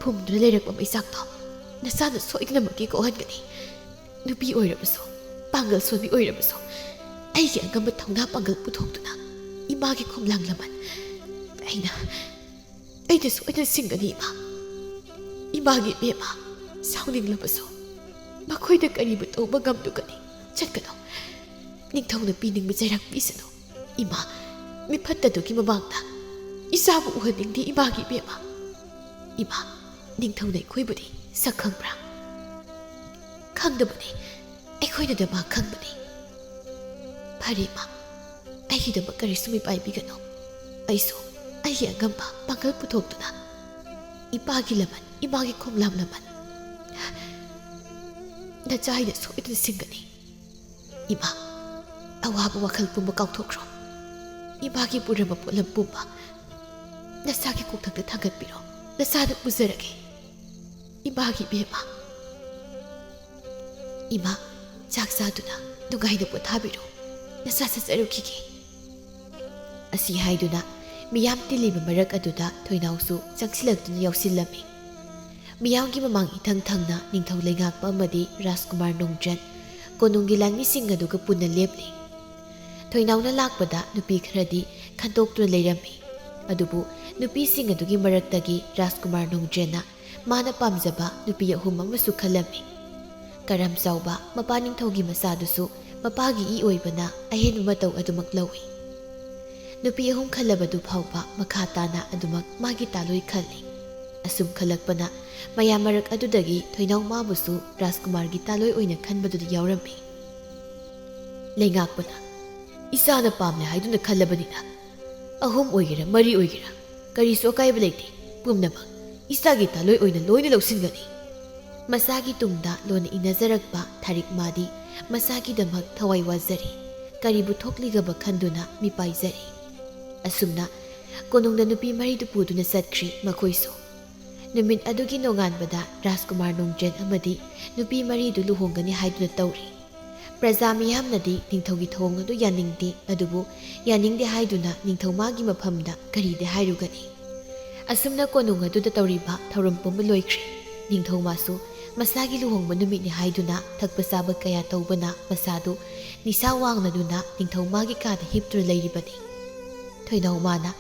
ꯐꯨꯝꯗꯨꯅ ꯂꯩꯔꯛꯄ ꯃꯩꯆꯥꯛꯇꯣ ꯅꯆꯥꯅ ꯁꯣꯏꯗꯅꯃꯛꯀꯤ ꯀꯣꯛꯍꯟꯒꯅꯤ꯫ ꯅꯨꯄꯤ ꯑꯣꯏꯔꯕꯁꯨ, ꯄꯥꯡꯒꯜ ꯁꯣꯟꯕꯤ ꯑꯣꯏꯔꯕꯁꯨ, ꯑꯩꯒꯤ ꯑꯉꯝꯕ ꯊꯧꯅꯥ ꯄꯥꯡꯒꯜ ꯄꯨꯊꯣꯛꯇꯨꯅ ꯏꯃꯥꯒꯤ ꯈꯣꯝꯂꯥꯡ ꯂꯃꯟ ꯑꯩꯅ, ꯑꯩꯅ ꯁꯣꯏꯗꯅ ꯁꯤꯡꯒꯅꯤ, ꯏꯃꯥ꯫ ꯏꯃꯥꯒꯤ ꯏꯕꯦꯝꯃ, ꯁꯥꯎꯅꯤꯡꯂꯕꯁꯨ ꯃꯈꯣꯏꯗ ꯀꯔꯤꯕꯨ ꯇꯧꯕ ꯉꯝꯗꯨꯒꯅꯤ? ꯆꯠꯀꯅꯨ꯫ ꯅꯤꯡꯊꯧꯅ ꯄꯤꯅꯤꯡꯕ ꯆꯩꯔꯥꯛ ꯄꯤꯁꯅꯨ꯫ ꯏꯃꯥ, ꯃꯤꯐꯠꯇꯗꯨꯒꯤ ꯃꯃꯥꯡꯗ ꯏꯆꯥꯕꯨ ꯎꯍꯟꯅꯤꯡꯗꯦ, ꯏꯃꯥꯒꯤ ꯏꯕꯦꯝꯃ꯫ ꯏꯃꯥ, ꯅꯤꯡꯊꯧꯅ ꯑꯩꯈꯣꯏꯕꯨꯗꯤ ꯁꯛ ꯈꯪꯕ꯭ꯔꯥ? ꯈꯪꯗꯕꯅꯤ꯫ ꯑꯩꯈꯣꯏꯅꯗ ꯃꯥ ꯈꯪꯕꯅꯤ꯫ ꯐꯔꯦ, ꯏꯃꯥ, ꯑꯩꯒꯤꯗꯃꯛ ꯀꯔꯤꯁꯨ ꯃꯤꯄꯥꯏꯕꯤꯒꯅꯨ꯫ ꯑꯩꯁꯨ ꯑꯩꯒꯤ ꯑꯉꯝꯕ ꯄꯥꯡꯒꯜ ꯄꯨꯊꯣꯛꯇꯨꯅ ꯏꯄꯥꯒꯤ ꯂꯃꯟ, ꯏꯃꯥꯒꯤ ꯈꯣꯝꯂꯥꯡ ꯂꯃꯟ ꯅꯆꯥ ꯑꯩꯅ ꯁꯣꯏꯗꯅ ꯁꯤꯡꯒꯅꯤ꯫ ꯏꯃꯥ, ꯑꯋꯥꯕ ꯋꯥꯈꯜ ꯄꯨꯝꯕ ꯀꯥꯎꯊꯣꯛꯈ꯭ꯔꯣ꯫ ꯏꯃꯥꯒꯤ ꯄꯨꯔꯝꯕ ꯄꯣꯠꯂꯝ ꯄꯨꯝꯕ ꯅꯆꯥꯒꯤ ꯀꯣꯛꯊꯛꯇ ꯊꯥꯡꯒꯠꯄꯤꯔꯣ꯫ ꯅꯆꯥꯅ ꯄꯨꯖꯔꯒꯦ꯫ ꯏꯃꯥꯒꯤ ꯏꯕꯦꯝꯃ꯫ ꯏꯃꯥ, ꯆꯥꯛ ꯆꯥꯗꯨꯅ ꯅꯨꯡꯉꯥꯏꯅ ꯄꯣꯊꯥꯕꯤꯔꯣ꯫ ꯅꯆꯥ ꯆꯠꯆꯔꯨꯈꯤꯒꯦ꯫ ꯑꯁꯤ ꯍꯥꯏꯗꯨꯅ ꯃꯤꯌꯥꯝ ꯇꯤꯜꯂꯤꯕ ꯃꯔꯛ ꯑꯗꯨꯗ ꯊꯣꯏꯅꯥꯎꯁꯨ ꯆꯪꯁꯤꯜꯂꯛꯇꯨꯅ ꯌꯥꯎꯁꯤꯜꯂꯝꯃꯤ꯫ ꯃꯤꯌꯥꯝꯒꯤ ꯃꯃꯥꯡ ꯏꯊꯪ ꯊꯪꯅ ꯅꯤꯡꯊꯧ ꯂꯩꯉꯥꯛꯄ ꯑꯃꯗꯤ ꯔꯥꯖꯀꯨꯃꯥꯔ ꯅꯣꯡꯖꯟ ꯀꯣꯅꯨꯡꯒꯤ ꯂꯥꯟꯃꯤꯁꯤꯡ ꯑꯗꯨꯒ ꯄꯨꯟꯅ ꯂꯦꯞꯂꯤ꯫ ꯊꯣꯏꯅꯥꯎꯅ ꯂꯥꯛꯄꯗ ꯅꯨꯄꯤ ꯈꯔꯗꯤ ꯈꯟꯇꯣꯛꯇꯨꯅ ꯂꯩꯔꯝꯃꯤ꯫ ꯑꯗꯨꯕꯨ ꯅꯨꯄꯤꯁꯤꯡ ꯑꯗꯨꯒꯤ ꯃꯔꯛꯇꯒꯤ ꯔꯥꯖꯀꯨꯃꯥꯔ ꯅꯣꯡꯖꯦꯟꯅ ꯃꯥꯅ ꯄꯥꯝꯖꯕ ꯅꯨꯄꯤ ꯑꯍꯨꯝ ꯑꯃꯁꯨ ꯈꯜꯂꯝꯃꯤ꯫ ꯀꯔꯝ ꯆꯥꯎꯕ ꯃꯄꯥ ꯅꯤꯡꯊꯧꯒꯤ ꯃꯆꯥꯗꯨꯁꯨ ꯃꯄꯥꯒꯤ ꯏ ꯑꯣꯏꯕꯅ ꯑꯍꯦꯟꯕ ꯃꯇꯧ ꯑꯗꯨꯃꯛ ꯂꯧꯏ꯫ ꯅꯨꯄꯤ ꯑꯍꯨꯝ ꯈꯜꯂꯕꯗꯨ ꯐꯥꯎꯕ ꯃꯈꯥ ꯇꯥꯅ ꯑꯗꯨꯃꯛ ꯃꯥꯒꯤ ꯇꯥꯂꯣꯏ ꯈꯜꯂꯤ꯫ ꯑꯁꯨꯝ ꯈꯜꯂꯛꯄꯅ ꯃꯌꯥꯝ ꯃꯔꯛ ꯑꯗꯨꯗꯒꯤ ꯊꯣꯏꯅꯥꯎ ꯃꯥꯕꯨꯁꯨ ꯔꯥꯖꯀꯨꯃꯥꯔꯒꯤ ꯇꯥꯂꯣꯏ ꯑꯣꯏꯅ ꯈꯟꯕꯗꯨꯗ ꯌꯥꯎꯔꯝꯃꯤ꯫ ꯂꯩꯉꯥꯛꯄꯅ, "ꯏꯆꯥꯅ ꯄꯥꯝꯂꯦ ꯍꯥꯏꯗꯨꯅ ꯈꯜꯂꯕꯅꯤꯅ, ꯑꯍꯨꯝ ꯑꯣꯏꯒꯦꯔꯥ ꯃꯔꯤ ꯑꯣꯏꯒꯦꯔꯥ, ꯀꯔꯤꯁꯨ ꯑꯀꯥꯏꯕ ꯂꯩꯇꯦ꯫ ꯄꯨꯝꯅꯃꯛ ꯏꯆꯥꯒꯤ ꯇꯥꯂꯣꯏ ꯑꯣꯏꯅ ꯂꯣꯏꯅ ꯂꯧꯁꯤꯟꯒꯅꯤ"꯫ ꯃꯆꯥꯒꯤ ꯇꯨꯡꯗ ꯂꯣꯟꯅ ꯏꯟꯅꯖꯔꯛꯄ ꯊꯥꯔꯤꯛ ꯃꯥꯗꯤ ꯃꯆꯥꯒꯤꯗꯃꯛ ꯊꯋꯥꯏ ꯋꯥꯖꯔꯤ꯫ ꯀꯔꯤꯕꯨ ꯊꯣꯛꯂꯤꯒꯕ ꯈꯟꯗꯨꯅ ꯃꯤꯄꯥꯏꯖꯔꯤ꯫ ꯑꯁꯨꯝꯅ ꯀꯣꯅꯨꯡꯗ ꯅꯨꯄꯤ ꯃꯔꯤꯗꯨ ꯄꯨꯗꯨꯅ ꯆꯠꯈ꯭ꯔꯤ ꯃꯈꯣꯏꯁꯨ꯫ ꯅꯨꯃꯤꯠ ꯑꯗꯨꯒꯤ ꯅꯣꯡꯉꯥꯟꯕꯗ ꯔꯥꯖꯀꯨꯃꯥꯔ ꯅꯣꯡꯖꯦꯟ ꯑꯃꯗꯤ ꯅꯨꯄꯤ ꯃꯔꯤꯗꯨ ꯂꯨꯍꯣꯡꯒꯅꯤ ꯍꯥꯏꯗꯨꯅ ꯇꯧꯔꯤ꯫ ꯄ꯭ꯔꯖꯥ ꯃꯤꯌꯥꯝꯅꯗꯤ ꯅꯤꯡꯊꯧꯒꯤ ꯊꯧꯑꯣꯡ ꯑꯗꯨ ꯌꯥꯅꯤꯡꯗꯦ, ꯑꯗꯨꯕꯨ ꯌꯥꯅꯤꯡꯗꯦ ꯍꯥꯏꯗꯨꯅ ꯅꯤꯡꯊꯧ ꯃꯥꯒꯤ ꯃꯐꯝꯗ ꯀꯔꯤꯗꯤ ꯍꯥꯏꯔꯨꯒꯅꯤ? ꯑꯁꯨꯝꯅ ꯀꯣꯅꯨꯡ ꯑꯗꯨꯗ ꯇꯧꯔꯤꯕ ꯊꯧꯔꯝ ꯄꯨꯝꯕ ꯂꯣꯏꯈ꯭ꯔꯦ꯫ ꯅꯤꯡꯊꯧ ꯃꯥꯁꯨ ꯃꯁꯥꯒꯤ ꯂꯨꯍꯣꯡꯕ ꯅꯨꯃꯤꯠꯅꯤ ꯍꯥꯏꯗꯨꯅ ꯊꯛꯄ ꯆꯥꯕ ꯀꯌꯥ ꯇꯧꯕꯅ ꯃꯁꯥꯗꯨ ꯅꯤꯁꯥ ꯋꯥꯡꯂꯗꯨꯅ ꯅꯤꯡꯊꯧ ꯃꯥꯒꯤ ꯀꯥꯗ ꯍꯤꯞꯇꯨꯅ ꯂꯩꯔꯤꯕꯅꯤ꯫ ꯊꯣꯏꯅꯥꯎ ꯃꯥꯅ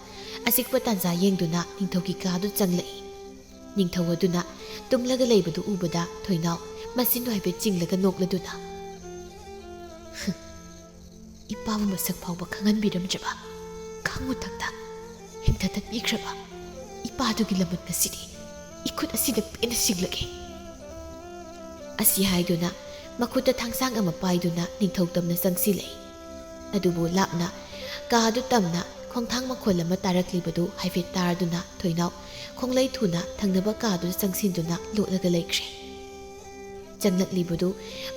ꯑꯆꯤꯛꯄ ꯇꯥꯟꯖꯥ ꯌꯦꯡꯗꯨꯅ ꯅꯤꯡꯊꯧꯒꯤ ꯀꯥꯗꯨ ꯆꯪꯂꯛꯏ꯫ ꯅꯤꯡꯊꯧ ꯑꯗꯨꯅ ꯇꯨꯝꯂꯒ ꯂꯩꯕꯗꯨ ꯎꯕꯗ ꯊꯣꯏꯅꯥꯎ ꯃꯆꯤꯟꯗꯨ ꯍꯥꯏꯐꯦꯠ ꯆꯤꯡꯂꯒ ꯅꯣꯛꯂꯗꯨꯅ, "ꯏꯄꯥꯕꯨ ꯃꯁꯛ ꯐꯥꯎꯕ ꯈꯪꯍꯟꯕꯤꯔꯝꯗ꯭ꯔꯕ, ꯈꯪꯉꯨꯊꯛꯇ ꯍꯤꯡꯊ ꯇꯠꯄꯤꯈ꯭ꯔꯕ ꯏꯄꯥꯗꯨꯒꯤ ꯂꯃꯟ ꯉꯁꯤꯗꯤ ꯏꯈꯨꯠ ꯑꯁꯤꯗ ꯄꯦꯟꯅ ꯁꯤꯡꯂꯒꯦ"꯫ ꯑꯁꯤ ꯍꯥꯏꯗꯨꯅ ꯃꯈꯨꯠꯇ ꯊꯥꯡꯁꯥꯡ ꯑꯃ ꯄꯥꯏꯗꯨꯅ ꯅꯤꯡꯊꯧ ꯇꯝꯅ ꯆꯪꯁꯤꯜꯂꯛꯏ꯫ ꯑꯗꯨꯕꯨ ꯂꯥꯞꯅ ꯀꯥ ꯑꯗꯨ ꯇꯝꯅ ꯈꯣꯡꯊꯥꯡ ꯃꯈꯣꯜ ꯑꯃ ꯇꯥꯔꯛꯂꯤꯕꯗꯨ ꯍꯥꯏꯐꯦꯠ ꯇꯥꯔꯗꯨꯅ ꯊꯣꯏꯅꯥꯎ ꯈꯣꯡꯂꯩ ꯊꯨꯅ ꯊꯪꯅꯕ ꯀꯥ ꯑꯗꯨꯗ ꯆꯪꯁꯤꯟꯗꯨꯅ ꯂꯣꯠꯂꯒ ꯂꯩꯈ꯭ꯔꯦ꯫ ꯆꯪꯂꯛꯂꯤꯕꯗꯨ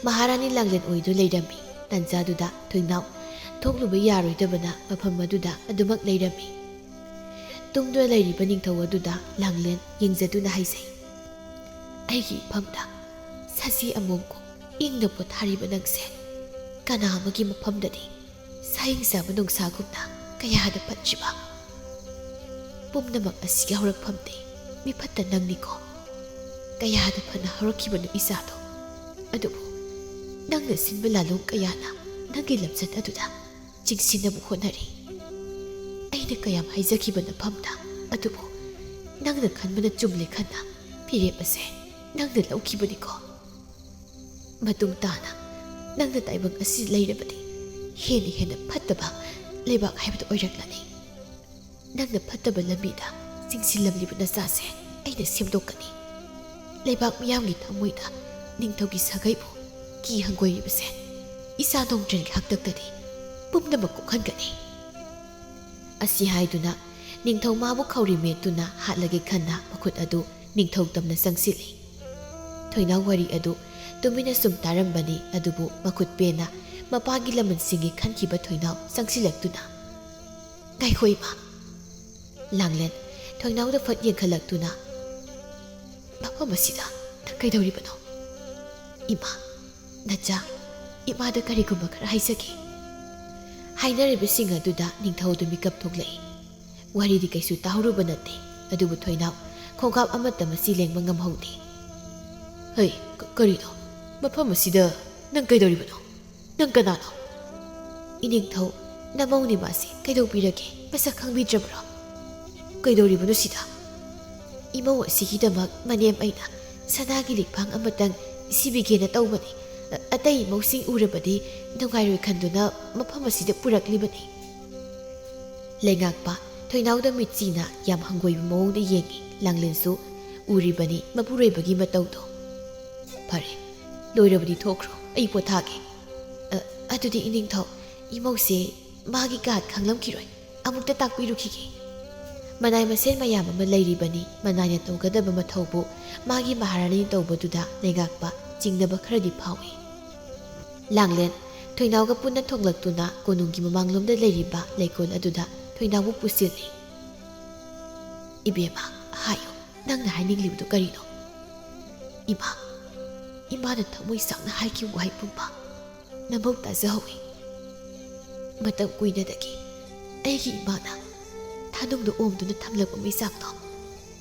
ꯃꯍꯥꯔꯥꯅꯤ ꯂꯥꯡꯂꯦꯟ ꯑꯣꯏꯗꯨꯅ ꯂꯩꯔꯝꯃꯤ꯫ ꯇꯥꯟꯖꯥꯗꯨꯗ ꯊꯣꯏꯅꯥꯎ ꯊꯣꯛꯂꯨꯕ ꯌꯥꯔꯣꯏꯗꯕꯅ ꯃꯐꯝ ꯑꯗꯨꯗ ꯑꯗꯨꯃꯛ ꯂꯩꯔꯝꯃꯤ꯫ ꯇꯨꯝꯗꯨꯅ ꯂꯩꯔꯤꯕ ꯅꯤꯡꯊꯧ ꯑꯗꯨꯗ ꯂꯥꯡꯂꯦꯟ ꯌꯦꯡꯖꯗꯨꯅ ꯍꯥꯏꯖꯩ, "ꯑꯩꯒꯤ ꯏꯐꯝꯗ ꯁꯖꯤ ꯑꯃꯣꯝꯒꯨꯝ ꯏꯪꯅ ꯄꯣꯊꯥꯔꯤꯕ ꯅꯪꯁꯦ ꯀꯅꯥ ꯑꯃꯒꯤ ꯃꯐꯝꯗꯗꯤ ꯁꯥꯍꯤꯡ ꯆꯥꯕ ꯅꯣꯡꯁꯥꯒꯨꯝꯅ ꯀꯌꯥꯗ ꯐꯠꯇ꯭ꯔꯤꯕ? ꯄꯨꯝꯅꯃꯛ ꯑꯁꯤꯒꯤ ꯍꯧꯔꯛꯐꯝꯗꯤ ꯃꯤꯐꯠꯇ ꯅꯪꯅꯤꯀꯣ꯫ ꯀꯌꯥꯗ ꯐꯅ ꯍꯧꯔꯛꯈꯤꯕꯅꯣ ꯏꯆꯥꯗꯣ꯫ ꯑꯗꯨꯕꯨ ꯅꯪꯅ ꯁꯤꯟꯕ ꯂꯥꯂꯣꯡ ꯀꯌꯥꯅ ꯅꯪꯒꯤ ꯂꯝꯆꯠ ꯑꯗꯨꯗ ꯆꯤꯡꯁꯤꯟꯅꯕ ꯍꯣꯠꯅꯔꯤ꯫ ꯑꯩꯅ ꯀꯌꯥꯝ ꯍꯥꯏꯖꯈꯤꯕ ꯅꯐꯝꯗ, ꯑꯗꯨꯕꯨ ꯅꯪꯅ ꯈꯟꯕꯅ ꯆꯨꯝꯂꯦ ꯈꯟꯅ ꯐꯤꯔꯦꯞ ꯑꯁꯦ ꯅꯪꯅ ꯂꯧꯈꯤꯕꯅꯤꯀꯣ꯫ ꯃꯇꯨꯡ ꯇꯥꯅ ꯅꯪꯅ ꯇꯥꯏꯕꯪ ꯑꯁꯤ ꯂꯩꯔꯕꯗꯤ ꯍꯦꯟꯅ ꯍꯦꯟꯅ ꯐꯠꯇꯕ ꯂꯩꯕꯥꯛ ꯍꯥꯏꯕꯗꯨ ꯑꯣꯏꯔꯛꯂꯅꯤ꯫ ꯅꯪꯅ ꯐꯠꯇꯕ ꯂꯝꯕꯤꯗ ꯆꯤꯡꯁꯤꯜꯂꯝꯂꯤꯕ ꯅꯆꯥꯁꯦ ꯑꯩꯅ ꯁꯦꯝꯗꯣꯛꯀꯅꯤ꯫ ꯂꯩꯕꯥꯛ ꯃꯤꯌꯥꯝꯒꯤ ꯊꯃꯣꯏꯗ ꯅꯤꯡꯊꯧꯒꯤ ꯁꯥꯒꯩꯕꯨ ꯀꯤ ꯍꯪꯒꯣꯏꯔꯤꯕꯁꯦ ꯏꯆꯥ ꯅꯣꯡꯗ꯭ꯔꯦꯟꯒꯤ ꯍꯥꯛꯇꯛꯇꯗꯤ ꯄꯨꯝꯅꯃꯛ ꯀꯣꯛꯍꯟꯒꯅꯤ"꯫ ꯑꯁꯤ ꯍꯥꯏꯗꯨꯅ ꯅꯤꯡꯊꯧ ꯃꯥꯕꯨ ꯈꯧꯔꯤ ꯃꯦꯠꯇꯨꯅ ꯍꯥꯠꯂꯒꯦ ꯈꯟꯅ ꯃꯈꯨꯠ ꯑꯗꯨ ꯅꯤꯡꯊꯧ ꯇꯝꯅ ꯆꯪꯁꯤꯜꯂꯤ꯫ ꯊꯣꯏꯅꯥꯎ ꯋꯥꯔꯤ ꯑꯗꯨ ꯇꯨꯃꯤꯟꯅ ꯁꯨꯝ ꯇꯥꯔꯝꯕꯅꯤ, ꯑꯗꯨꯕꯨ ꯃꯈꯨꯠ ꯄꯦꯟꯅ ꯃꯄꯥꯒꯤ ꯂꯃꯟꯁꯤꯡꯒꯤ ꯈꯟꯈꯤꯕ ꯊꯣꯏꯅꯥꯎ ꯆꯪꯁꯤꯜꯂꯛꯇꯨꯅ, "ꯉꯥꯏꯈꯣ ꯏꯃꯥ"꯫ ꯂꯥꯡꯂꯦꯟ ꯊꯣꯏꯅꯥꯎꯗ ꯐꯠ ꯌꯦꯡꯈꯠꯂꯛꯇꯨꯅ, "ꯃꯐꯝ ꯑꯁꯤꯗ ꯅꯪ ꯀꯩꯗꯧꯔꯤꯕꯅꯣ? ꯏꯃꯥ, ꯅꯆꯥ, ꯏꯃꯥꯗ ꯀꯔꯤꯒꯨꯝꯕ ꯈꯔ ꯍꯥꯏꯖꯒꯦ"꯫ ꯍꯥꯏꯅꯔꯤꯕꯁꯤꯡ ꯑꯗꯨꯗ ꯅꯤꯡꯊꯧꯗꯨ ꯃꯤꯀꯞ ꯊꯣꯛꯂꯛꯏ꯫ ꯋꯥꯔꯤꯗꯤ ꯀꯩꯁꯨ ꯇꯥꯍꯧꯔꯨꯕ ꯅꯠꯇꯦ꯫ ꯑꯗꯨꯕꯨ ꯊꯣꯏꯅꯥꯎ ꯈꯣꯡꯀꯥꯞ ꯑꯃꯠꯇ ꯃꯁꯤ ꯂꯦꯡꯕ ꯉꯝꯍꯧꯗꯦ꯫ "ꯍꯩ, ꯀ-, ꯀꯔꯤꯅꯣ? ꯃꯐꯝ ꯑꯁꯤꯗ ꯅꯪ ꯀꯩꯗꯧꯔꯤꯕꯅꯣ? ꯅꯪ ꯀꯅꯥꯅꯣ?" "ꯏꯅꯤꯡꯊꯧ, ꯅꯃꯧꯅꯤ ꯃꯥꯁꯤ꯫ ꯀꯩꯗꯧꯕꯤꯔꯒꯦ? ꯃꯁꯛ ꯈꯪꯕꯤꯗ꯭ꯔꯕ꯭ꯔꯣ?" "ꯀꯩꯗꯧꯔꯤꯕꯅꯣ ꯁꯤꯗ?" "ꯏꯃꯧ ꯑꯁꯤꯒꯤꯗꯃꯛ ꯃꯅꯦꯝ ꯑꯩꯅ ꯁꯅꯥꯒꯤ ꯂꯤꯛꯐꯥꯡ ꯑꯃꯇꯪ ꯁꯤꯕꯤꯒꯦꯅ ꯇꯧꯕꯅꯤ꯫ ꯑ-, ꯑꯇꯩ ꯏꯃꯧꯁꯤꯡ ꯎꯔꯕꯗꯤ ꯅꯨꯡꯉꯥꯏꯔꯣꯏ ꯈꯟꯗꯨꯅ ꯃꯐꯝ ꯑꯁꯤꯗ ꯄꯨꯔꯛꯂꯤꯕꯅꯤ꯫" ꯂꯩꯉꯥꯛꯄ ꯊꯣꯏꯅꯥꯎꯗ ꯃꯤꯠꯆꯤꯅ ꯌꯥꯝ ꯍꯪꯒꯣꯏꯕ ꯃꯑꯣꯡꯗ ꯌꯦꯡꯏ꯫ ꯂꯥꯡꯂꯦꯟꯁꯨ ꯎꯔꯤꯕꯅꯤ ꯃꯄꯨꯔꯣꯏꯕꯒꯤ ꯃꯇꯧꯗꯣ꯫ "ꯐꯔꯦ, ꯂꯣꯏꯔꯕꯗꯤ ꯊꯣꯛꯈ꯭ꯔꯣ, ꯑꯩ ꯄꯣꯊꯥꯒꯦ꯫ ꯑ, ꯑꯗꯨꯗꯤ ꯏꯅꯤꯡꯊꯧ, ꯏꯃꯧꯁꯦ ꯃꯥꯒꯤ ꯀꯥ ꯈꯪꯂꯝꯈꯤꯔꯣꯏ, ꯑꯃꯨꯛꯇ ꯇꯥꯛꯄꯤꯔꯨꯈꯤꯒꯦ꯫" ꯃꯅꯥꯏ ꯃꯁꯦꯟ ꯃꯌꯥꯝ ꯑꯃ ꯂꯩꯔꯤꯕꯅꯤ꯫ ꯃꯅꯥꯏꯅ ꯇꯧꯒꯗꯕ ꯃꯊꯧꯕꯨ ꯃꯥꯒꯤ ꯃꯍꯥꯔꯥꯅꯤꯅ ꯇꯧꯕꯗꯨꯗ ꯂꯩꯉꯥꯛꯄ ꯆꯤꯡꯅꯕ ꯈꯔꯗꯤ ꯐꯥꯎꯏ꯫ ꯂꯥꯡꯂꯦꯟ ꯊꯣꯏꯅꯥꯎꯒ ꯄꯨꯟꯅ ꯊꯣꯡꯂꯛꯇꯨꯅ ꯀꯣꯅꯨꯡꯒꯤ ꯃꯃꯥꯡꯂꯣꯝꯗ ꯂꯩꯔꯤꯕ ꯂꯩꯀꯣꯜ ꯑꯗꯨꯗ ꯊꯣꯏꯅꯥꯎꯕꯨ ꯄꯨꯁꯤꯜꯂꯤ꯫ "ꯏꯕꯦꯝꯃ, ꯍꯥꯏꯌꯨ, ꯅꯪꯅ ꯍꯥꯏꯅꯤꯡꯂꯤꯕꯗꯨ ꯀꯔꯤꯅꯣ?" "ꯏꯃꯥ, ꯏꯃꯥꯅ ꯊꯃꯣꯏ ꯁꯥꯡꯅ ꯍꯥꯏꯈꯤꯕ ꯋꯥꯍꯩ ꯄꯨꯝꯕ ꯅꯃꯧ ꯇꯥꯖꯍꯧꯏ꯫ ꯃꯇꯝ ꯀꯨꯏꯅꯗꯒꯤ ꯑꯩꯒꯤ ꯏꯃꯥꯅ ꯊꯥꯅꯨꯡꯗ ꯑꯣꯝꯗꯨꯅ ꯊꯝꯂꯛꯄ ꯃꯩꯆꯥꯛꯇꯣ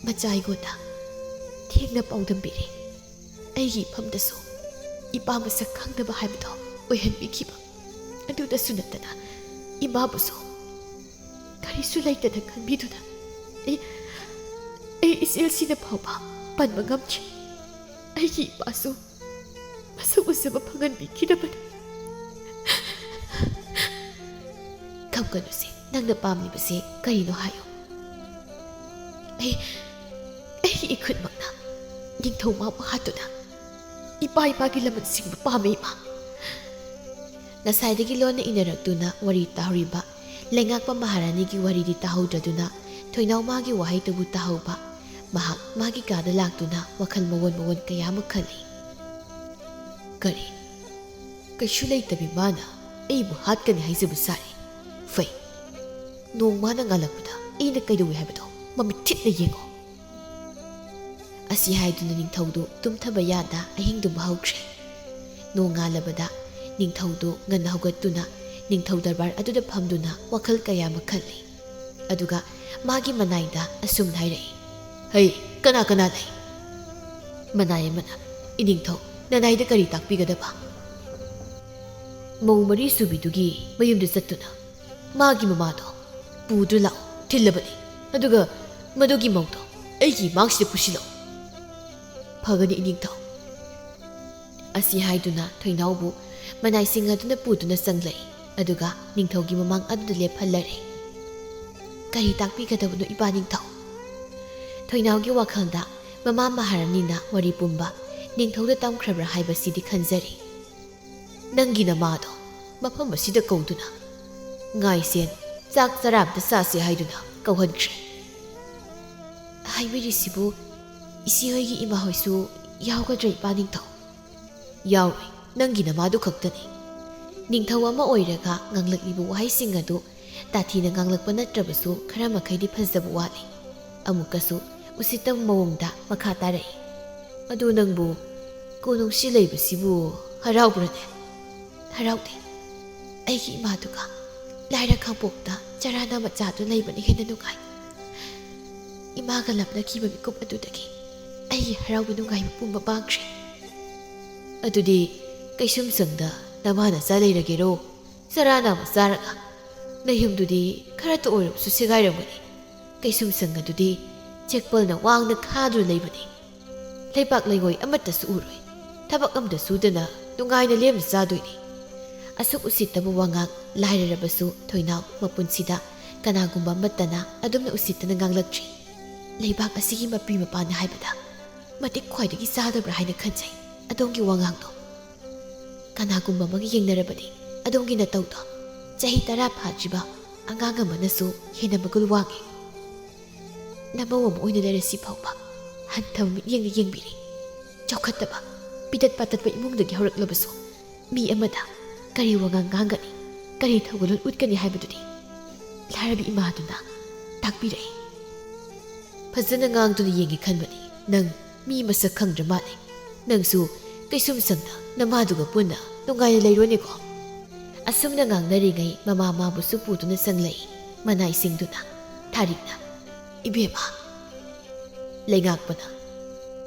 ꯃꯆꯥ ꯑꯩꯉꯣꯟꯗ ꯊꯦꯡꯅ ꯄꯥꯎꯗꯝꯕꯤꯔꯦ꯫ ꯑꯩꯒꯤ ꯏꯐꯝꯗꯁꯨ ꯏꯄꯥ ꯃꯁꯛ ꯈꯪꯗꯕ ꯍꯥꯏꯕꯗꯣ ꯑꯣꯏꯍꯟꯕꯤꯈꯤꯕ꯫ ꯑꯗꯨꯗꯁꯨ ꯅꯠꯇꯅ ꯏꯃꯥꯕꯨꯁꯨ ꯀꯔꯤꯁꯨ ꯂꯩꯇꯅ ꯈꯟꯕꯤꯗꯨꯅ ꯑꯩ, ꯑꯩ ꯏꯆꯦꯜꯁꯤꯅ ꯐꯥꯎꯕ ꯄꯟꯕ ꯉꯝꯗ꯭ꯔꯤ꯫ ꯑꯩꯒꯤ ꯏꯄꯥꯁꯨ ꯃꯁꯛ ꯎꯖꯕ ꯐꯪꯍꯟꯕꯤꯈꯤꯗꯕꯅꯤ꯫" "ꯈꯝꯒꯅꯨꯁꯦ, ꯅꯪꯅ ꯄꯥꯝꯂꯤꯕꯁꯦ ꯀꯔꯤꯅꯣ ꯍꯥꯏꯌꯨ꯫" "ꯑꯩ, ꯑꯩꯒꯤ ꯏꯈꯨꯠꯃꯛꯅ ꯅꯤꯡꯊꯧ ꯃꯥꯕꯨ ꯍꯥꯠꯇꯨꯅ ꯏꯄꯥ ꯏꯃꯥꯒꯤ ꯂꯃꯟ ꯁꯤꯡꯕ ꯄꯥꯝꯃꯤ, ꯏꯃꯥ꯫" ꯉꯁꯥꯏꯗꯒꯤ ꯂꯣꯟꯅ ꯏꯅꯔꯛꯇꯨꯅ ꯋꯥꯔꯤ ꯇꯥꯍꯧꯔꯤꯕ ꯂꯩꯉꯥꯛꯄ ꯃꯍꯥꯔꯥꯅꯤꯒꯤ ꯋꯥꯔꯤꯗꯤ ꯇꯥꯍꯧꯗ꯭ꯔꯗꯨꯅ ꯊꯣꯏꯅꯥꯎ ꯃꯥꯒꯤ ꯋꯥꯍꯩꯗꯨꯕꯨ ꯇꯥꯍꯧꯕ꯫ ꯃꯍꯥꯛ ꯃꯥꯒꯤ ꯀꯥꯗ ꯂꯥꯛꯇꯨꯅ ꯋꯥꯈꯜ ꯃꯑꯣꯟ ꯃꯑꯣꯟ ꯀꯌꯥ ꯑꯃ ꯈꯜꯂꯤ꯫ "ꯀꯔꯤ? ꯀꯩꯁꯨ ꯂꯩꯇꯕꯤ ꯃꯥꯅ ꯑꯩꯕꯨ ꯍꯥꯠꯀꯅꯤ ꯍꯥꯏꯖꯕ ꯁꯥꯔꯤ꯫ ꯐꯩ, ꯅꯣꯡ ꯃꯥꯅ ꯉꯥꯜꯂꯛꯄꯗ ꯑꯩꯅ ꯀꯩꯗꯧꯏ ꯍꯥꯏꯕꯗꯣ ꯃꯃꯤꯠ ꯊꯤꯠꯅ ꯌꯦꯡꯉꯣ꯫" ꯑꯁꯤ ꯍꯥꯏꯗꯨꯅ ꯅꯤꯡꯊꯧꯗꯨ ꯇꯨꯝꯊꯕ ꯌꯥꯗ ꯑꯍꯤꯡꯗꯨ ꯃꯍꯧꯈ꯭ꯔꯦ꯫ ꯅꯣꯡꯉꯥꯜꯂꯕꯗ ꯅꯤꯡꯊꯧꯗꯨ ꯉꯟꯅ ꯍꯧꯒꯠꯇꯨꯅ ꯅꯤꯡꯊꯧ ꯗꯔꯕꯥꯔ ꯑꯗꯨꯗ ꯐꯝꯗꯨꯅ ꯋꯥꯈꯜ ꯀꯌꯥ ꯑꯃ ꯈꯜꯂꯤ꯫ ꯑꯗꯨꯒ ꯃꯥꯒꯤ ꯃꯅꯥꯏꯗ ꯑꯁꯨꯝꯅ ꯍꯥꯏꯔꯛꯏ, "ꯍꯩ, ꯀꯅꯥ ꯀꯅꯥ ꯂꯩ?" ꯃꯅꯥꯏ ꯑꯃꯅ, "ꯏꯅꯤꯡꯊꯧ, ꯅꯅꯥꯏꯗ ꯀꯔꯤ ꯇꯥꯛꯄꯤꯒꯗꯕ?" ꯃꯧ ꯃꯔꯤ ꯁꯨꯕꯤꯗꯨꯒꯤ ꯃꯌꯨꯝꯗ ꯆꯠꯇꯨꯅ ꯃꯥꯒꯤ ꯃꯃꯥꯗꯣ ꯄꯨꯗꯨ ꯂꯥꯛꯑꯣ ꯊꯤꯜꯂꯕꯅꯤ꯫ ꯑꯗꯨꯒ ꯃꯗꯨꯒꯤ ꯃꯧꯗꯣ ꯑꯩꯒꯤ ꯏꯃꯥꯡꯁꯤꯗ ꯄꯨꯁꯤꯜꯂꯛꯑꯣ꯫ "ꯐꯒꯅꯤ, ꯏꯅꯤꯡꯊꯧ꯫" ꯑꯁꯤ ꯍꯥꯏꯗꯨꯅ ꯊꯣꯏꯅꯥꯎꯕꯨ ꯃꯅꯥꯏꯁꯤꯡ ꯑꯗꯨꯅ ꯄꯨꯗꯨꯅ ꯆꯪꯂꯛꯏ꯫ ꯑꯗꯨꯒ ꯅꯤꯡꯊꯧꯒꯤ ꯃꯃꯥꯡ ꯑꯗꯨꯗ ꯂꯦꯞꯍꯜꯂꯔꯦ꯫ "ꯀꯔꯤ ꯇꯥꯛꯄꯤꯒꯗꯕꯅꯣ, ꯏꯄꯥ ꯅꯤꯡꯊꯧ?" ꯊꯣꯏꯅꯥꯎꯒꯤ ꯋꯥꯈꯜꯗ ꯃꯃꯥ ꯃꯍꯥꯔꯥꯅꯤꯅ ꯋꯥꯔꯤ ꯄꯨꯝꯕ ꯅꯤꯡꯊꯧꯗ ꯇꯝꯈ꯭ꯔꯕ꯭ꯔꯥ ꯍꯥꯏꯕꯁꯤꯗꯤ ꯈꯟꯖꯔꯤ꯫ "ꯅꯪꯒꯤ ꯅꯃꯥꯗꯣ ꯃꯐꯝ ꯑꯁꯤꯗ ꯀꯧꯗꯨꯅ ꯉꯥꯏꯁꯦꯟ ꯆꯥꯛ ꯆꯔꯥ ꯑꯝꯇ ꯆꯥꯁꯦ ꯍꯥꯏꯗꯨꯅ ꯀꯧꯍꯟꯈ꯭ꯔꯦ꯫" "ꯍꯥꯏꯕꯤꯔꯤꯁꯤꯕꯨ ꯏꯆꯦꯍꯣꯏꯒꯤ ꯏꯃꯥꯍꯣꯏꯁꯨ ꯌꯥꯎꯒꯗ꯭ꯔꯥ, ꯏꯄꯥ ꯅꯤꯡꯊꯧ?" "ꯌꯥꯎꯔꯣꯏ, ꯅꯪꯒꯤ ꯅꯃꯥꯗꯨ ꯈꯛꯇꯅꯤ꯫" ꯅꯤꯡꯊꯧ ꯑꯃ ꯑꯣꯏꯔꯒ ꯉꯥꯡꯂꯛꯂꯤꯕ ꯋꯥꯍꯩꯁꯤꯡ ꯑꯗꯨ ꯇꯥꯊꯤꯅ ꯉꯥꯡꯂꯛꯄ ꯅꯠꯇ꯭ꯔꯕꯁꯨ ꯈꯔ ꯃꯈꯩꯗꯤ ꯐꯖꯕ ꯋꯥꯠꯂꯤ꯫ ꯑꯃꯨꯛꯀꯁꯨ ꯎꯁꯤꯠꯇꯕ ꯃꯑꯣꯡꯗ ꯃꯈꯥ ꯇꯥꯔꯛꯏ, "ꯑꯗꯨ ꯅꯪꯕꯨ ꯀꯣꯅꯨꯡꯁꯤ ꯂꯩꯕꯁꯤꯕꯨ ꯍꯔꯥꯎꯕ꯭ꯔꯅꯦ?" "ꯍꯔꯥꯎꯗꯦ꯫ ꯑꯩꯒꯤ ꯏꯃꯥꯗꯨꯒ ꯂꯥꯏꯔ ꯈꯥꯡꯄꯣꯛꯇ ꯆꯔꯥꯅ ꯃꯆꯥꯗꯨ ꯂꯩꯕꯅ ꯍꯦꯟꯅ ꯅꯨꯡꯉꯥꯏ꯫ ꯏꯃꯥꯒ ꯂꯥꯞꯅꯈꯤꯕ ꯃꯤꯀꯨꯞ ꯑꯗꯨꯗꯒꯤ ꯑꯩꯒꯤ ꯍꯔꯥꯎꯕ ꯅꯨꯡꯉꯥꯏꯕ ꯄꯨꯝꯕ ꯃꯥꯡꯈ꯭ꯔꯦ꯫" "ꯑꯗꯨꯗꯤ ꯀꯩꯁꯨꯝꯁꯪꯗ ꯅꯃꯥ ꯅꯆꯥ ꯂꯩꯔꯒꯦꯔꯣ? ꯆꯔꯥꯅ ꯑꯃ ꯆꯥꯔꯒ ꯅꯌꯨꯝꯗꯨꯗꯤ ꯈꯔꯇ ꯑꯣꯏꯔꯕꯁꯨ ꯁꯦꯒꯥꯏꯔꯝꯒꯅꯤ꯫ ꯀꯩꯁꯨꯝꯁꯪ ꯑꯗꯨꯗꯤ ꯆꯦꯛꯄꯜꯅ ꯋꯥꯡꯅ ꯈꯥꯗꯨꯅ ꯂꯩꯕꯅꯤ꯫ ꯂꯩꯕꯥꯛ ꯂꯩꯉꯣꯏ ꯑꯃꯠꯇꯁꯨ ꯎꯔꯣꯏ꯫ ꯊꯕꯛ ꯑꯃꯠꯇ ꯁꯨꯗꯅ ꯅꯨꯡꯉꯥꯏꯅ ꯂꯦꯝꯅ ꯆꯥꯗꯣꯏꯅꯤ꯫" ꯑꯁꯨꯛ ꯎꯁꯤꯠꯇꯕ ꯋꯥꯉꯥꯡ ꯂꯥꯏꯔꯔꯕꯁꯨ ꯊꯣꯏꯅꯥꯎ ꯃꯄꯨꯟꯁꯤꯗ ꯀꯅꯥꯒꯨꯝꯕ ꯑꯃꯠꯇꯅ ꯑꯗꯨꯝꯅ ꯎꯁꯤꯠꯇꯅ ꯉꯥꯡꯂꯛꯇ꯭ꯔꯤ꯫ ꯂꯩꯕꯥꯛ ꯑꯁꯤꯒꯤ ꯃꯄꯤ ꯃꯄꯥꯅ ꯍꯥꯏꯕꯗ ꯃꯇꯤꯛ ꯈ꯭ꯋꯥꯏꯗꯒꯤ ꯆꯥꯗꯕ꯭ꯔꯥ ꯍꯥꯏꯅ ꯈꯟꯖꯩ ꯑꯗꯣꯝꯒꯤ ꯋꯥꯉꯥꯡꯗꯣ꯫ ꯀꯅꯥꯒꯨꯝꯕ ꯑꯃꯒ ꯌꯦꯡꯅꯔꯕꯗꯤ ꯑꯗꯣꯝꯒꯤ ꯅꯇꯧꯗꯣ ꯆꯍꯤ ꯇꯔꯥ ꯐꯥꯗ꯭ꯔꯤꯕ ꯑꯉꯥꯡ ꯑꯃꯅꯁꯨ ꯍꯦꯟꯅ ꯃꯒꯨꯟ ꯋꯥꯡꯉꯤ꯫ ꯅꯃꯧ ꯑꯃ ꯑꯣꯏꯅ ꯂꯩꯔꯁꯤ ꯐꯥꯎꯕ ꯍꯟꯊꯕ ꯃꯤꯠꯌꯦꯡꯅ ꯌꯦꯡꯕꯤꯔꯤ꯫ ꯆꯥꯎꯈꯠꯇꯕ, ꯄꯤꯗꯠ ꯄꯥꯇꯠꯄ ꯏꯃꯨꯡꯗꯒꯤ ꯍꯧꯔꯛꯂꯕꯁꯨ ꯃꯤ ꯑꯃꯗ ꯀꯔꯤ ꯋꯥꯉꯥꯡ ꯉꯥꯡꯒꯅꯤ, ꯀꯔꯤ ꯊꯧꯒꯜꯂꯣꯟ ꯎꯠꯀꯅꯤ ꯍꯥꯏꯕꯗꯨꯗꯤ ꯂꯥꯏꯔꯕꯤ ꯏꯃꯥꯗꯨꯅ ꯇꯥꯛꯄꯤꯔꯛꯏ꯫ ꯐꯖꯅ ꯉꯥꯡꯗꯨꯅ ꯌꯦꯡꯒꯦ ꯈꯟꯕꯅꯤ꯫ ꯅꯪ ꯃꯤ ꯃꯁꯛ ꯈꯪꯗ꯭ꯔ ꯃꯥꯜꯂꯦ꯫ ꯅꯪꯁꯨ ꯀꯩꯁꯨꯝꯁꯪꯗ ꯅꯃꯥꯗꯨꯒ ꯄꯨꯟꯅ ꯅꯨꯡꯉꯥꯏꯅ ꯂꯩꯔꯣꯅꯦꯀꯣ꯫ ꯑꯁꯨꯝꯅ ꯉꯥꯡꯅꯔꯤꯉꯩ ꯃꯃꯥ ꯃꯥꯕꯨꯁꯨ ꯄꯨꯗꯨꯅ ꯆꯪꯂꯛꯏ꯫ ꯃꯅꯥꯏꯁꯤꯡꯗꯨꯅ ꯊꯥꯔꯤꯛꯅ, "ꯏꯕꯦꯝꯃ!" ꯂꯩꯉꯥꯛꯄꯅ,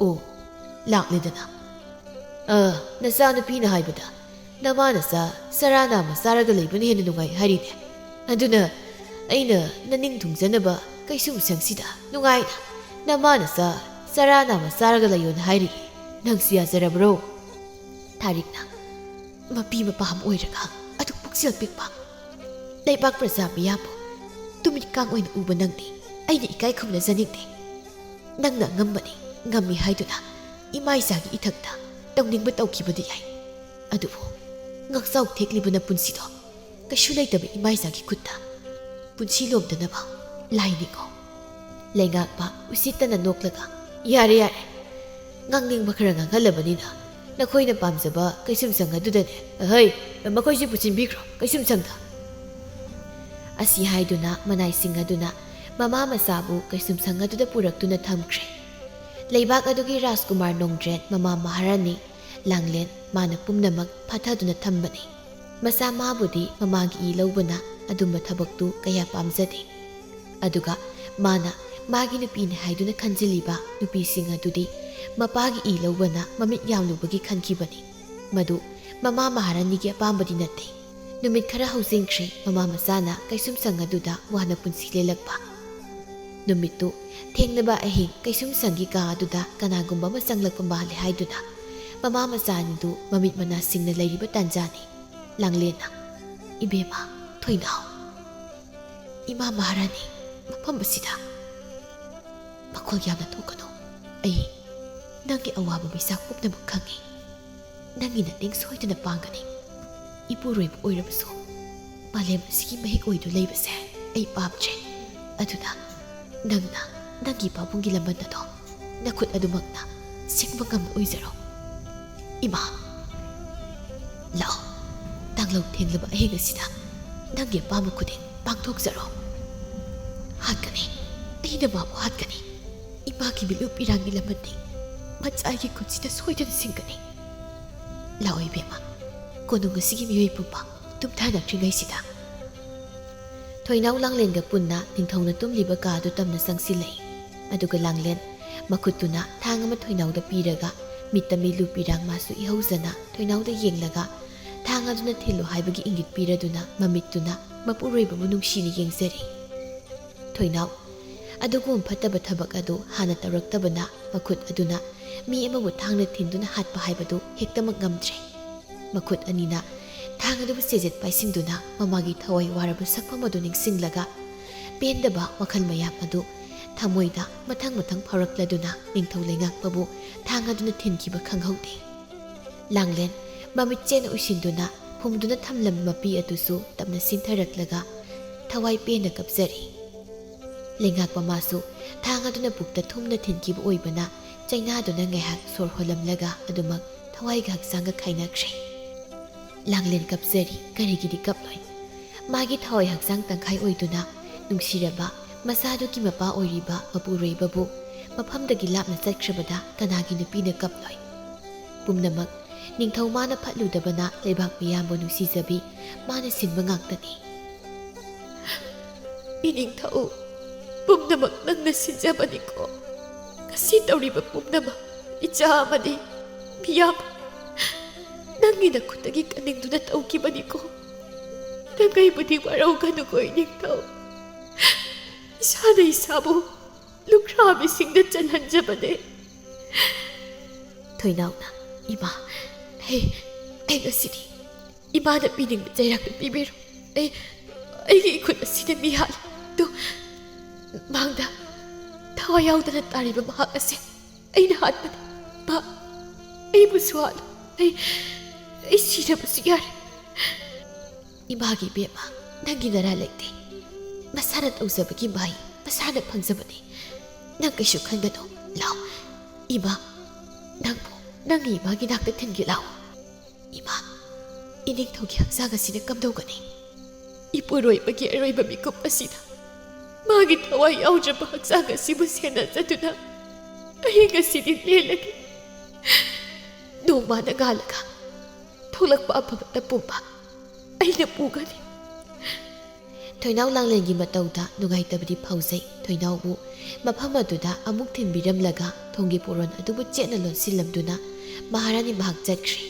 "ꯑꯣ, ꯂꯥꯛꯂꯦꯗꯅ꯫ ꯑ, ꯅꯆꯥꯅꯨꯄꯤꯅ ꯍꯥꯏꯕꯗ ꯅꯃꯥ ꯅꯆꯥ ꯆꯔꯥ ꯅꯥꯝꯃ ꯆꯥꯔꯒ ꯂꯩꯕꯅ ꯍꯦꯟꯅ ꯅꯨꯡꯉꯥꯏ ꯍꯥꯏꯔꯤꯅꯦ꯫ ꯑꯗꯨꯅ ꯑꯩꯅ ꯅꯅꯤꯡ ꯊꯨꯡꯖꯅꯕ ꯀꯩꯁꯨꯝꯁꯪꯁꯤꯗ ꯅꯨꯡꯉꯥꯏꯅ ꯅꯃꯥ ꯅꯆꯥ ꯆꯔꯥ ꯅꯥꯝꯃ ꯆꯥꯔꯒ ꯂꯩꯌꯣꯅ ꯍꯥꯏꯔꯤꯌꯦ꯫ ꯅꯪꯁꯨ ꯌꯥꯖꯔꯕ꯭ꯔꯣ?" ꯊꯥꯔꯤꯛꯅ, "ꯃꯄꯤ ꯃꯄꯥ ꯑꯃ ꯑꯣꯏꯔꯒ ꯑꯗꯨꯛ ꯄꯨꯛꯆꯦꯜ ꯄꯤꯛꯄ, ꯂꯩꯕꯥꯛ ꯄ꯭ꯔꯖꯥ ꯃꯤꯌꯥꯝꯕꯨ ꯇꯨꯃꯤꯠ ꯀꯥꯡ ꯑꯣꯏꯅ ꯎꯕ ꯅꯪꯗꯤ ꯑꯩꯅ ꯏꯀꯥꯏ ꯈꯨꯝꯅꯖꯅꯤꯡꯗꯦ꯫ ꯅꯪꯅ ꯑꯉꯝꯕꯅꯤ, ꯉꯝꯃꯤ ꯍꯥꯏꯗꯨꯅ ꯏꯃꯥ ꯏꯆꯥꯒꯤ ꯏꯊꯛꯇ ꯇꯧꯅꯤꯡꯕ ꯇꯧꯈꯤꯕꯗꯤ ꯌꯥꯏ, ꯑꯗꯨꯕꯨ ꯉꯥꯛꯆꯥꯎ ꯊꯦꯛꯂꯤꯕ ꯅꯄꯨꯟꯁꯤꯗꯣ ꯀꯩꯁꯨ ꯂꯩꯇꯕ ꯏꯃꯥ ꯏꯆꯥꯒꯤ ꯈꯨꯠꯇ ꯄꯨꯟꯁꯤ ꯂꯣꯝꯗꯅꯕ ꯂꯥꯏ ꯅꯤꯡꯉꯣ꯫" ꯂꯩꯉꯥꯛꯄ ꯎꯁꯤꯠꯇꯅ ꯅꯣꯛꯂꯒ, "ꯌꯥꯔꯦ, ꯌꯥꯔꯦ, ꯉꯥꯡꯅꯤꯡꯕ ꯈꯔ ꯉꯥꯡꯍꯜꯂꯕꯅꯤꯅ ꯅꯈꯣꯏꯅ ꯄꯥꯝꯖꯕ ꯀꯩꯁꯨꯝꯁꯪ ꯑꯗꯨꯗꯅꯦ꯫ ꯑꯍꯩ, ꯃꯈꯣꯏꯁꯤ ꯄꯨꯁꯤꯟꯕꯤꯈ꯭ꯔꯣ ꯀꯩꯁꯨꯝꯁꯪꯗ꯫" ꯑꯁꯤ ꯍꯥꯏꯗꯨꯅ ꯃꯅꯥꯏꯁꯤꯡ ꯑꯗꯨꯅ ꯃꯃꯥ ꯃꯆꯥꯕꯨ ꯀꯩꯁꯨꯝꯁꯪ ꯑꯗꯨꯗ ꯄꯨꯔꯛꯇꯨꯅ ꯊꯝꯈ꯭ꯔꯦ꯫ ꯂꯩꯕꯥꯛ ꯑꯗꯨꯒꯤ ꯔꯥꯖꯀꯨꯃꯥꯔ ꯅꯣꯡꯗ꯭ꯔꯦꯟ, ꯃꯃꯥ ꯃꯍꯥꯔꯥꯅꯤ, ꯂꯥꯡꯂꯦꯟ, ꯃꯥꯅ ꯄꯨꯝꯅꯃꯛ ꯐꯥꯊꯗꯨꯅ ꯊꯝꯕꯅꯤ꯫ ꯃꯆꯥ ꯃꯥꯕꯨꯗꯤ ꯃꯃꯥꯒꯤ ꯏ ꯂꯧꯕꯅ ꯑꯗꯨꯝꯕ ꯊꯕꯛꯇꯨ ꯀꯌꯥ ꯄꯥꯝꯖꯗꯦ꯫ ꯑꯗꯨꯒ ꯃꯥꯅ ꯃꯥꯒꯤ ꯅꯨꯄꯤꯅꯤ ꯍꯥꯏꯗꯨꯅ ꯈꯟꯖꯤꯜꯂꯤꯕ ꯅꯨꯄꯤꯁꯤꯡ ꯑꯗꯨꯗꯤ ꯃꯄꯥꯒꯤ ꯏ ꯂꯧꯕꯅ ꯃꯃꯤꯠ ꯌꯥꯝꯂꯨꯕꯒꯤ ꯈꯟꯈꯤꯕꯅꯤ꯫ ꯃꯗꯨ ꯃꯃꯥ ꯃꯍꯥꯔꯥꯅꯤꯒꯤ ꯑꯄꯥꯝꯕꯗꯤ ꯅꯠꯇꯦ꯫ ꯅꯨꯃꯤꯠ ꯈꯔ ꯍꯧꯖꯤꯟꯈ꯭ꯔꯦ ꯃꯃꯥ ꯃꯆꯥꯅ ꯀꯩꯁꯨꯝꯁꯪ ꯑꯗꯨꯗ ꯋꯥꯅ ꯄꯨꯟꯁꯤ ꯂꯦꯜꯂꯛꯄ꯫ ꯅꯨꯃꯤꯠꯇꯨ ꯊꯦꯡꯂꯕ ꯑꯍꯤꯡ ꯀꯩꯁꯨꯝꯁꯪꯒꯤ ꯀꯥ ꯑꯗꯨꯗ ꯀꯅꯥꯒꯨꯝꯕ ꯑꯃ ꯆꯪꯂꯛꯄ ꯃꯥꯜꯂꯦ ꯍꯥꯏꯗꯨꯅ ꯃꯃꯥ ꯃꯆꯥ ꯑꯅꯤꯗꯨ ꯃꯃꯤꯠ ꯃꯅꯥ ꯁꯤꯡꯅ ꯂꯩꯔꯤꯕ ꯇꯥꯟꯖꯥꯅꯤ꯫ ꯂꯥꯡꯂꯦꯟꯅ, "ꯏꯕꯦꯝꯃ, ꯊꯣꯏꯅꯥꯎ, ꯏꯃꯥ ꯃꯍꯥꯔꯥꯅꯤ, ꯃꯐꯝ ꯑꯁꯤꯗ ꯃꯈꯣꯜ ꯌꯥꯝꯅ ꯊꯣꯛꯀꯅꯨ꯫ ꯑꯩ ꯅꯪꯒꯤ ꯑꯋꯥꯕ ꯃꯩꯁꯥ ꯄꯨꯝꯅꯃꯛ ꯈꯪꯏ꯫ ꯅꯪꯒꯤ ꯅꯇꯦꯡ ꯁꯣꯏꯗꯅ ꯄꯥꯡꯒꯅꯤ꯫ ꯏꯄꯨꯔꯣꯏꯕ ꯑꯣꯏꯔꯕꯁꯨ ꯃꯥꯂꯦꯝ ꯑꯁꯤꯒꯤ ꯃꯍꯤꯛ ꯑꯣꯏꯗꯨ ꯂꯩꯕꯁꯦ ꯑꯩ ꯄꯥꯝꯗ꯭ꯔꯦ꯫ ꯑꯗꯨꯅ ꯅꯪꯅ ꯅꯪꯒꯤ ꯄꯥꯕꯨꯡꯒꯤ ꯂꯃꯟ ꯑꯗꯣ ꯅꯈꯨꯠ ꯑꯗꯨꯃꯛꯅ ꯁꯤꯡꯕ ꯉꯝꯕ ꯑꯣꯏꯖꯔꯣ꯫ ꯏꯃꯥ, ꯂꯥꯛꯑꯣ, ꯇꯥꯡꯂꯧ ꯊꯦꯡꯂꯕ ꯑꯍꯤꯡ ꯑꯁꯤꯗ ꯅꯪꯒꯤ ꯑꯄꯥꯝꯕ ꯈꯨꯗꯤꯡ ꯄꯥꯡꯊꯣꯛꯆꯔꯣ꯫" "ꯍꯥꯠꯀꯅꯤ, ꯑꯩꯅ ꯃꯥꯕꯨ ꯍꯥꯠꯀꯅꯤ꯫ ꯏꯃꯥꯒꯤ ꯃꯤꯠꯂꯨ ꯄꯤꯔꯥꯡꯒꯤ ꯂꯃꯟꯗꯤ ꯃꯆꯥꯒꯤ ꯈꯨꯠꯁꯤꯗ ꯁꯣꯏꯗꯅ ꯁꯤꯡꯒꯅꯤ꯫ ꯂꯥꯛꯑꯣ ꯏꯕꯦꯝꯃ, ꯀꯣꯅꯨꯡ ꯑꯁꯤꯒꯤ ꯃꯤꯑꯣꯏ ꯄꯨꯝꯕ ꯇꯨꯝꯊꯅꯈ꯭ꯔꯤꯉꯩꯁꯤꯗ꯫" ꯊꯣꯏꯅꯥꯎ ꯂꯥꯡꯂꯦꯟꯒ ꯄꯨꯟꯅ ꯅꯤꯡꯊꯧꯅ ꯇꯨꯝꯂꯤꯕ ꯀꯥ ꯑꯗꯨ ꯇꯝꯅ ꯆꯪꯁꯤꯜꯂꯛꯏ꯫ ꯑꯗꯨꯒ ꯂꯥꯡꯂꯦꯟ ꯃꯈꯨꯠꯇꯨꯅ ꯊꯥꯡ ꯑꯃ ꯊꯣꯏꯅꯥꯎꯗ ꯄꯤꯔꯒ ꯃꯤꯠꯇ ꯃꯤꯠꯂꯨ ꯄꯤꯔꯥꯡ ꯃꯥꯁꯨ ꯏꯍꯧꯖꯅ ꯊꯣꯏꯅꯥꯎꯗ ꯌꯦꯡꯂꯒ ꯊꯥꯡ ꯑꯗꯨꯅ ꯊꯤꯜꯂꯨ ꯍꯥꯏꯕꯒꯤ ꯏꯪꯒꯤꯠ ꯄꯤꯔꯗꯨꯅ ꯃꯃꯤꯠꯇꯨꯅ ꯃꯄꯨꯔꯣꯏꯕꯕꯨ ꯅꯨꯡꯁꯤꯅ ꯌꯦꯡꯖꯔꯤ꯫ ꯊꯣꯏꯅꯥꯎ, ꯑꯗꯨꯒꯨꯝꯕ ꯐꯠꯇꯕ ꯊꯕꯛ ꯑꯗꯨ ꯍꯥꯟꯅ ꯇꯧꯔꯛꯇꯕꯅ ꯃꯈꯨꯠ ꯑꯗꯨꯅ ꯃꯤ ꯑꯃꯕꯨ ꯊꯥꯡꯅ ꯊꯤꯟꯗꯨꯅ ꯍꯥꯠꯄ ꯍꯥꯏꯕꯗꯨ ꯍꯦꯛꯇꯃꯛ ꯉꯝꯗ꯭ꯔꯦ꯫ ꯃꯈꯨꯠ ꯑꯅꯤꯅ ꯊꯥꯡ ꯑꯗꯨꯕꯨ ꯆꯦꯖꯦꯠ ꯄꯥꯏꯁꯤꯟꯗꯨꯅ ꯃꯃꯥꯒꯤ ꯊꯋꯥꯏ ꯋꯥꯔꯕ ꯁꯛꯐꯝ ꯑꯗꯨ ꯅꯤꯡꯁꯤꯡꯂꯒ ꯄꯦꯟꯗꯕ ꯋꯥꯈꯜ ꯃꯌꯥꯝ ꯑꯗꯨ ꯊꯃꯣꯏꯗ ꯃꯊꯪ ꯃꯊꯪ ꯐꯥꯎꯔꯛꯂꯗꯨꯅ ꯅꯤꯡꯊꯧ ꯂꯩꯉꯥꯛꯄꯕꯨ ꯊꯥꯡ ꯑꯗꯨꯅ ꯊꯤꯟꯈꯤꯕ ꯈꯪꯍꯧꯗꯦ꯫ ꯂꯥꯡꯂꯦꯟ ꯃꯃꯤꯠ ꯆꯦꯅ ꯎꯏꯁꯤꯟꯗꯨꯅ ꯍꯨꯝꯗꯨꯅ ꯊꯝꯂꯝꯕ ꯃꯄꯤ ꯑꯗꯨꯁꯨ ꯇꯞꯅ ꯁꯤꯟꯊꯔꯛꯂꯒ ꯊꯋꯥꯏ ꯄꯦꯟꯅ ꯀꯞꯆꯔꯤ꯫ ꯂꯩꯉꯥꯛꯄ ꯃꯥꯁꯨ ꯊꯥꯡ ꯑꯗꯨꯅ ꯄꯨꯛꯇ ꯊꯨꯝꯅ ꯊꯤꯟꯈꯤꯕ ꯑꯣꯏꯕꯅ ꯆꯩꯅꯥꯗꯨꯅ ꯉꯥꯏꯍꯥꯛ ꯁꯣꯔ ꯍꯣꯜꯂꯝꯂꯒ ꯑꯗꯨꯃꯛ ꯊꯋꯥꯏꯒ ꯍꯛꯆꯥꯡꯒ ꯈꯥꯏꯅꯈ꯭ꯔꯦ꯫ ꯂꯥꯡꯂꯦꯟ ꯀꯞꯆꯔꯤ, ꯀꯔꯤꯒꯤꯗꯤ ꯀꯞꯂꯣꯏ? ꯃꯥꯒꯤ ꯊꯋꯥꯏ ꯍꯛꯆꯥꯡ ꯇꯪꯈꯥꯏ ꯑꯣꯏꯗꯨꯅ ꯅꯨꯡꯁꯤꯔꯕ ꯃꯆꯥꯗꯨꯒꯤ ꯃꯄꯥ ꯑꯣꯏꯔꯤꯕ ꯃꯄꯨꯔꯣꯏꯕꯕꯨ ꯃꯐꯝꯗꯒꯤ ꯂꯥꯞꯅ ꯆꯠꯈ꯭ꯔꯕꯗ ꯀꯅꯥꯒꯤ ꯅꯨꯄꯤꯅ ꯀꯞꯂꯣꯏ? ꯄꯨꯝꯅꯃꯛ ꯅꯤꯡꯊꯧ ꯃꯥꯅ ꯐꯠꯂꯨꯗꯕꯅ ꯂꯩꯕꯥꯛ ꯃꯤꯌꯥꯝꯕꯨ ꯅꯨꯡꯁꯤꯖꯕꯤ ꯃꯥꯅ ꯁꯤꯟꯕ ꯉꯥꯛꯇꯅꯤ꯫ ꯏꯅꯤꯡꯊꯧ, ꯄꯨꯝꯅꯃꯛ ꯅꯪꯅ ꯁꯤꯟꯖꯕꯅꯤꯀꯣ꯫ ꯉꯁꯤ ꯇꯧꯔꯤꯕ ꯄꯨꯝꯅꯃꯛ ꯏꯆꯥ ꯑꯃꯗꯤ ꯃꯤꯌꯥꯝ ꯅꯪꯒꯤ ꯅꯈꯨꯠꯇꯒꯤ ꯀꯟꯅꯤꯡꯗꯨꯅ ꯇꯧꯈꯤꯕꯅꯤꯀꯣ꯫ ꯅꯪ ꯑꯩꯕꯨꯗꯤ ꯋꯥꯔꯧꯒꯅꯨꯀꯣ ꯏꯅꯤꯡꯊꯧ꯫ ꯏꯁꯥꯅ ꯏꯁꯥꯕꯨ ꯂꯨꯈ꯭ꯔꯥꯕꯤꯁꯤꯡꯗ ꯆꯜꯍꯟꯖꯕꯅꯦ꯫ ꯊꯣꯏꯅꯥꯎꯅ, ꯏꯃꯥ, ꯑꯩ, ꯑꯩ ꯉꯁꯤꯗꯤ ꯏꯃꯥꯅ ꯄꯤꯅꯤꯡꯕ ꯆꯩꯔꯥꯛꯇꯨ ꯄꯤꯕꯤꯔꯣ꯫ ꯑꯩ, ꯑꯩꯒꯤ ꯏꯈꯨꯠ ꯑꯁꯤꯅ ꯃꯤ ꯍꯥꯠꯂꯤ꯫ ꯑꯗꯨ ꯃꯥꯡꯗ ꯊꯋꯥꯏ ꯌꯥꯎꯗꯅ ꯇꯥꯔꯤꯕ ꯃꯍꯥꯛ ꯑꯁꯦ ꯑꯩꯅ ꯍꯥꯠꯄꯅꯤ꯫ ꯃꯥ ꯑꯩꯕꯨꯁꯨ ꯍꯥꯠꯂꯨ꯫ ꯑꯩ, ꯑꯩ ꯁꯤꯔꯕꯁꯨ ꯌꯥꯔꯦ꯫ ꯏꯃꯥꯒꯤ ꯏꯕꯦꯝꯃ, ꯅꯪꯒꯤ ꯅꯔꯥ ꯂꯩꯇꯦ꯫ ꯃꯁꯥꯅ ꯇꯧꯖꯕꯒꯤ ꯃꯍꯩ ꯃꯁꯥꯅ ꯐꯪꯖꯕꯅꯤ꯫ ꯅꯪ ꯀꯩꯁꯨ ꯈꯟꯒꯅꯨ꯫ ꯂꯥꯎ, ꯏꯃꯥ, ꯅꯪꯕꯨ ꯅꯪꯒꯤ ꯏꯃꯥꯒꯤ ꯅꯥꯛꯇ ꯊꯤꯟꯒꯦ ꯂꯥꯎ꯫ ꯏꯃꯥ, ꯏꯅꯤꯡꯊꯧꯒꯤ ꯍꯛꯆꯥꯡ ꯑꯁꯤꯅ ꯀꯝꯗꯧꯒꯅꯤ? ꯏꯄꯨꯔꯣꯏꯕꯒꯤ ꯑꯔꯣꯏꯕ ꯃꯤꯀꯨꯞ ꯑꯁꯤꯗ ꯃꯥꯒꯤ ꯊꯋꯥꯏ ꯌꯥꯎꯗ꯭ꯔꯕ ꯍꯛꯆꯥꯡ ꯑꯁꯤꯕꯨ ꯁꯦꯟꯅꯖꯗꯨꯅ ꯑꯩ ꯉꯁꯤꯗꯤ ꯂꯦꯜꯂꯒꯦ꯫ ꯅꯣꯡꯃꯅ ꯉꯥꯜꯂꯒ ꯊꯣꯛꯂꯛꯄ ꯑꯐꯕꯇ ꯄꯨꯝꯕ ꯑꯩꯅ ꯄꯨꯒꯅꯤ꯫ ꯊꯣꯏꯅꯥꯎ ꯂꯥꯡꯂꯦꯟꯒꯤ ꯃꯇꯧꯗ ꯅꯨꯡꯉꯥꯏꯇꯕꯗꯤ ꯐꯥꯎꯖꯩ꯫ ꯊꯣꯏꯅꯥꯎꯕꯨ ꯃꯐꯝ ꯑꯗꯨꯗ ꯑꯃꯨꯛ ꯊꯤꯟꯕꯤꯔꯝꯂꯒ ꯊꯣꯡꯒꯤ ꯄꯣꯔꯣꯟ ꯑꯗꯨꯕꯨ ꯆꯦꯠꯅ ꯂꯣꯟꯁꯤꯜꯂꯝꯗꯨꯅ ꯃꯍꯥꯔꯥꯅꯤ ꯃꯍꯥꯛ ꯆꯠꯈ꯭ꯔꯦ꯫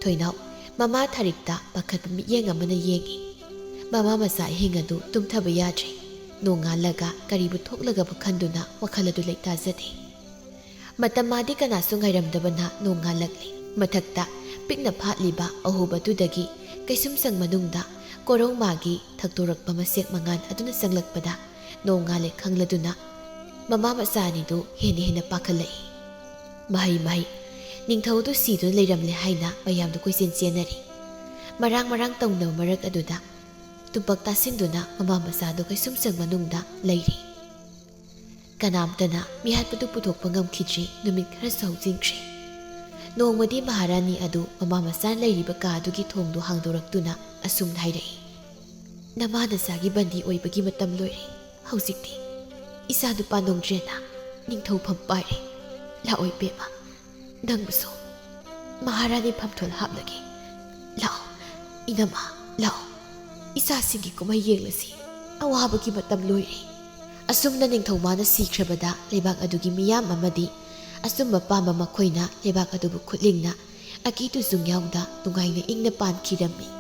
ꯊꯣꯏꯅꯥꯎ ꯃꯃꯥ ꯊꯥꯔꯤꯛꯇ ꯄꯥꯈꯠꯄ ꯃꯤꯠꯌꯦꯡ ꯑꯃꯅ ꯌꯦꯡꯏ꯫ ꯃꯃꯥ ꯃꯆꯥ ꯑꯍꯤꯡ ꯑꯗꯨ ꯇꯨꯝꯊꯕ ꯌꯥꯗ꯭ꯔꯦ꯫ ꯅꯣꯡꯉꯥꯜꯂꯒ ꯀꯔꯤꯕꯨ ꯊꯣꯛꯂꯒꯕ ꯈꯟꯗꯨꯅ ꯋꯥꯈꯜ ꯑꯗꯨ ꯂꯩꯇꯥꯖꯗꯦ꯫ ꯃꯇꯝ ꯃꯥꯗꯤ ꯀꯅꯥꯁꯨ ꯉꯥꯏꯔꯝꯗꯕꯅ ꯅꯣꯡꯉꯥꯜꯂꯛꯂꯤ꯫ ꯃꯊꯛꯇ ꯄꯤꯛꯅ ꯐꯥꯠꯂꯤꯕ ꯑꯍꯨꯕꯗꯨꯗꯒꯤ ꯀꯩꯁꯨꯝꯁꯪ ꯃꯅꯨꯡꯗ ꯀꯣꯔꯧ ꯃꯥꯒꯤ ꯊꯛꯇꯣꯔꯛꯄ ꯃꯁꯦꯛ ꯃꯉꯥꯜ ꯑꯗꯨꯅ ꯆꯪꯂꯛꯄꯗ ꯅꯣꯡꯉꯥꯜꯂꯦ ꯈꯪꯂꯗꯨꯅ ꯃꯃꯥ ꯃꯆꯥ ꯑꯅꯤꯗꯨ ꯍꯦꯟꯅ ꯍꯦꯟꯅ ꯄꯥꯈꯠꯂꯛꯏ꯫ ꯃꯍꯩ ꯃꯍꯩ, ꯅꯤꯡꯊꯧꯗꯨ ꯁꯤꯗꯨꯅ ꯂꯩꯔꯝꯂꯦ ꯍꯥꯏꯅ ꯃꯌꯥꯝꯗꯨ ꯀꯣꯏꯆꯦꯟ ꯆꯦꯟꯅꯔꯤ꯫ ꯃꯔꯥꯡ ꯃꯔꯥꯡ ꯇꯧꯅꯕ ꯃꯔꯛ ꯑꯗꯨꯗ ꯇꯨꯝꯄꯥꯛ ꯇꯥꯁꯤꯟꯗꯨꯅ ꯃꯃꯥ ꯃꯆꯥꯗꯨ ꯀꯩꯁꯨꯝꯁꯪ ꯃꯅꯨꯡꯗ ꯂꯩꯔꯤ꯫ ꯀꯅꯥꯝꯇꯅ ꯃꯤꯍꯥꯠꯄꯗꯨ ꯄꯨꯊꯣꯛꯄ ꯉꯝꯈꯤꯗ꯭ꯔꯤ꯫ ꯅꯨꯃꯤꯠ ꯈꯔꯁꯨ ꯍꯧꯖꯤꯟꯈ꯭ꯔꯦ꯫ ꯅꯣꯡꯃꯗꯤ ꯃꯍꯥꯔꯥꯅꯤ ꯑꯗꯨ ꯃꯃꯥ ꯃꯆꯥ ꯂꯩꯔꯤꯕ ꯀꯥ ꯑꯗꯨꯒꯤ ꯊꯣꯡꯗꯨ ꯍꯥꯡꯗꯣꯔꯛꯇꯨꯅ ꯑꯁꯨꯝꯅ ꯍꯥꯏꯔꯛꯏ, "ꯅꯃꯥ ꯅꯆꯥꯒꯤ ꯕꯟꯗꯤ ꯑꯣꯏꯕꯒꯤ ꯃꯇꯝ ꯂꯣꯏꯔꯦ꯫ ꯍꯧꯖꯤꯛꯇꯤ ꯏꯆꯥ ꯅꯨꯄꯥ ꯅꯣꯡꯗ꯭ꯔꯦꯟꯅ ꯅꯤꯡꯊꯧꯐꯝ ꯄꯥꯏꯔꯦ꯫ ꯂꯥꯛꯑꯣ ꯏꯕꯦꯝꯃ, ꯅꯪꯕꯨꯁꯨ ꯃꯍꯥꯔꯥꯅꯤ ꯐꯝꯊꯣꯜ ꯍꯥꯞꯂꯒꯦ꯫ ꯂꯥꯛꯑꯣ ꯏꯅꯝꯃ, ꯂꯥꯛꯑꯣ꯫ ꯏꯆꯥꯁꯤꯡꯒꯤ ꯀꯨꯝꯍꯩ ꯌꯦꯡꯂꯁꯤ꯫ ꯑꯋꯥꯕꯒꯤ ꯃꯇꯝ ꯂꯣꯏꯔꯦ꯫" ꯑꯁꯨꯝꯅ ꯅꯤꯡꯊꯧꯃꯥꯅ ꯁꯤꯈ꯭ꯔꯕꯗ ꯂꯩꯕꯥꯛ ꯑꯗꯨꯒꯤ ꯃꯤꯌꯥꯝ ꯑꯃꯗꯤ ꯑꯆꯨꯝꯕ ꯄꯥꯝꯕ ꯃꯈꯣꯏꯅ ꯂꯩꯕꯥꯛ ꯑꯗꯨꯕꯨ ꯈꯨꯠꯂꯤꯡꯅ ꯑꯀꯤ ꯇꯨꯖꯨꯡ ꯌꯥꯎꯗ ꯅꯨꯡꯉꯥꯏꯅ ꯏꯪꯅ ꯄꯥꯟꯈꯤꯔꯝꯃꯤ꯫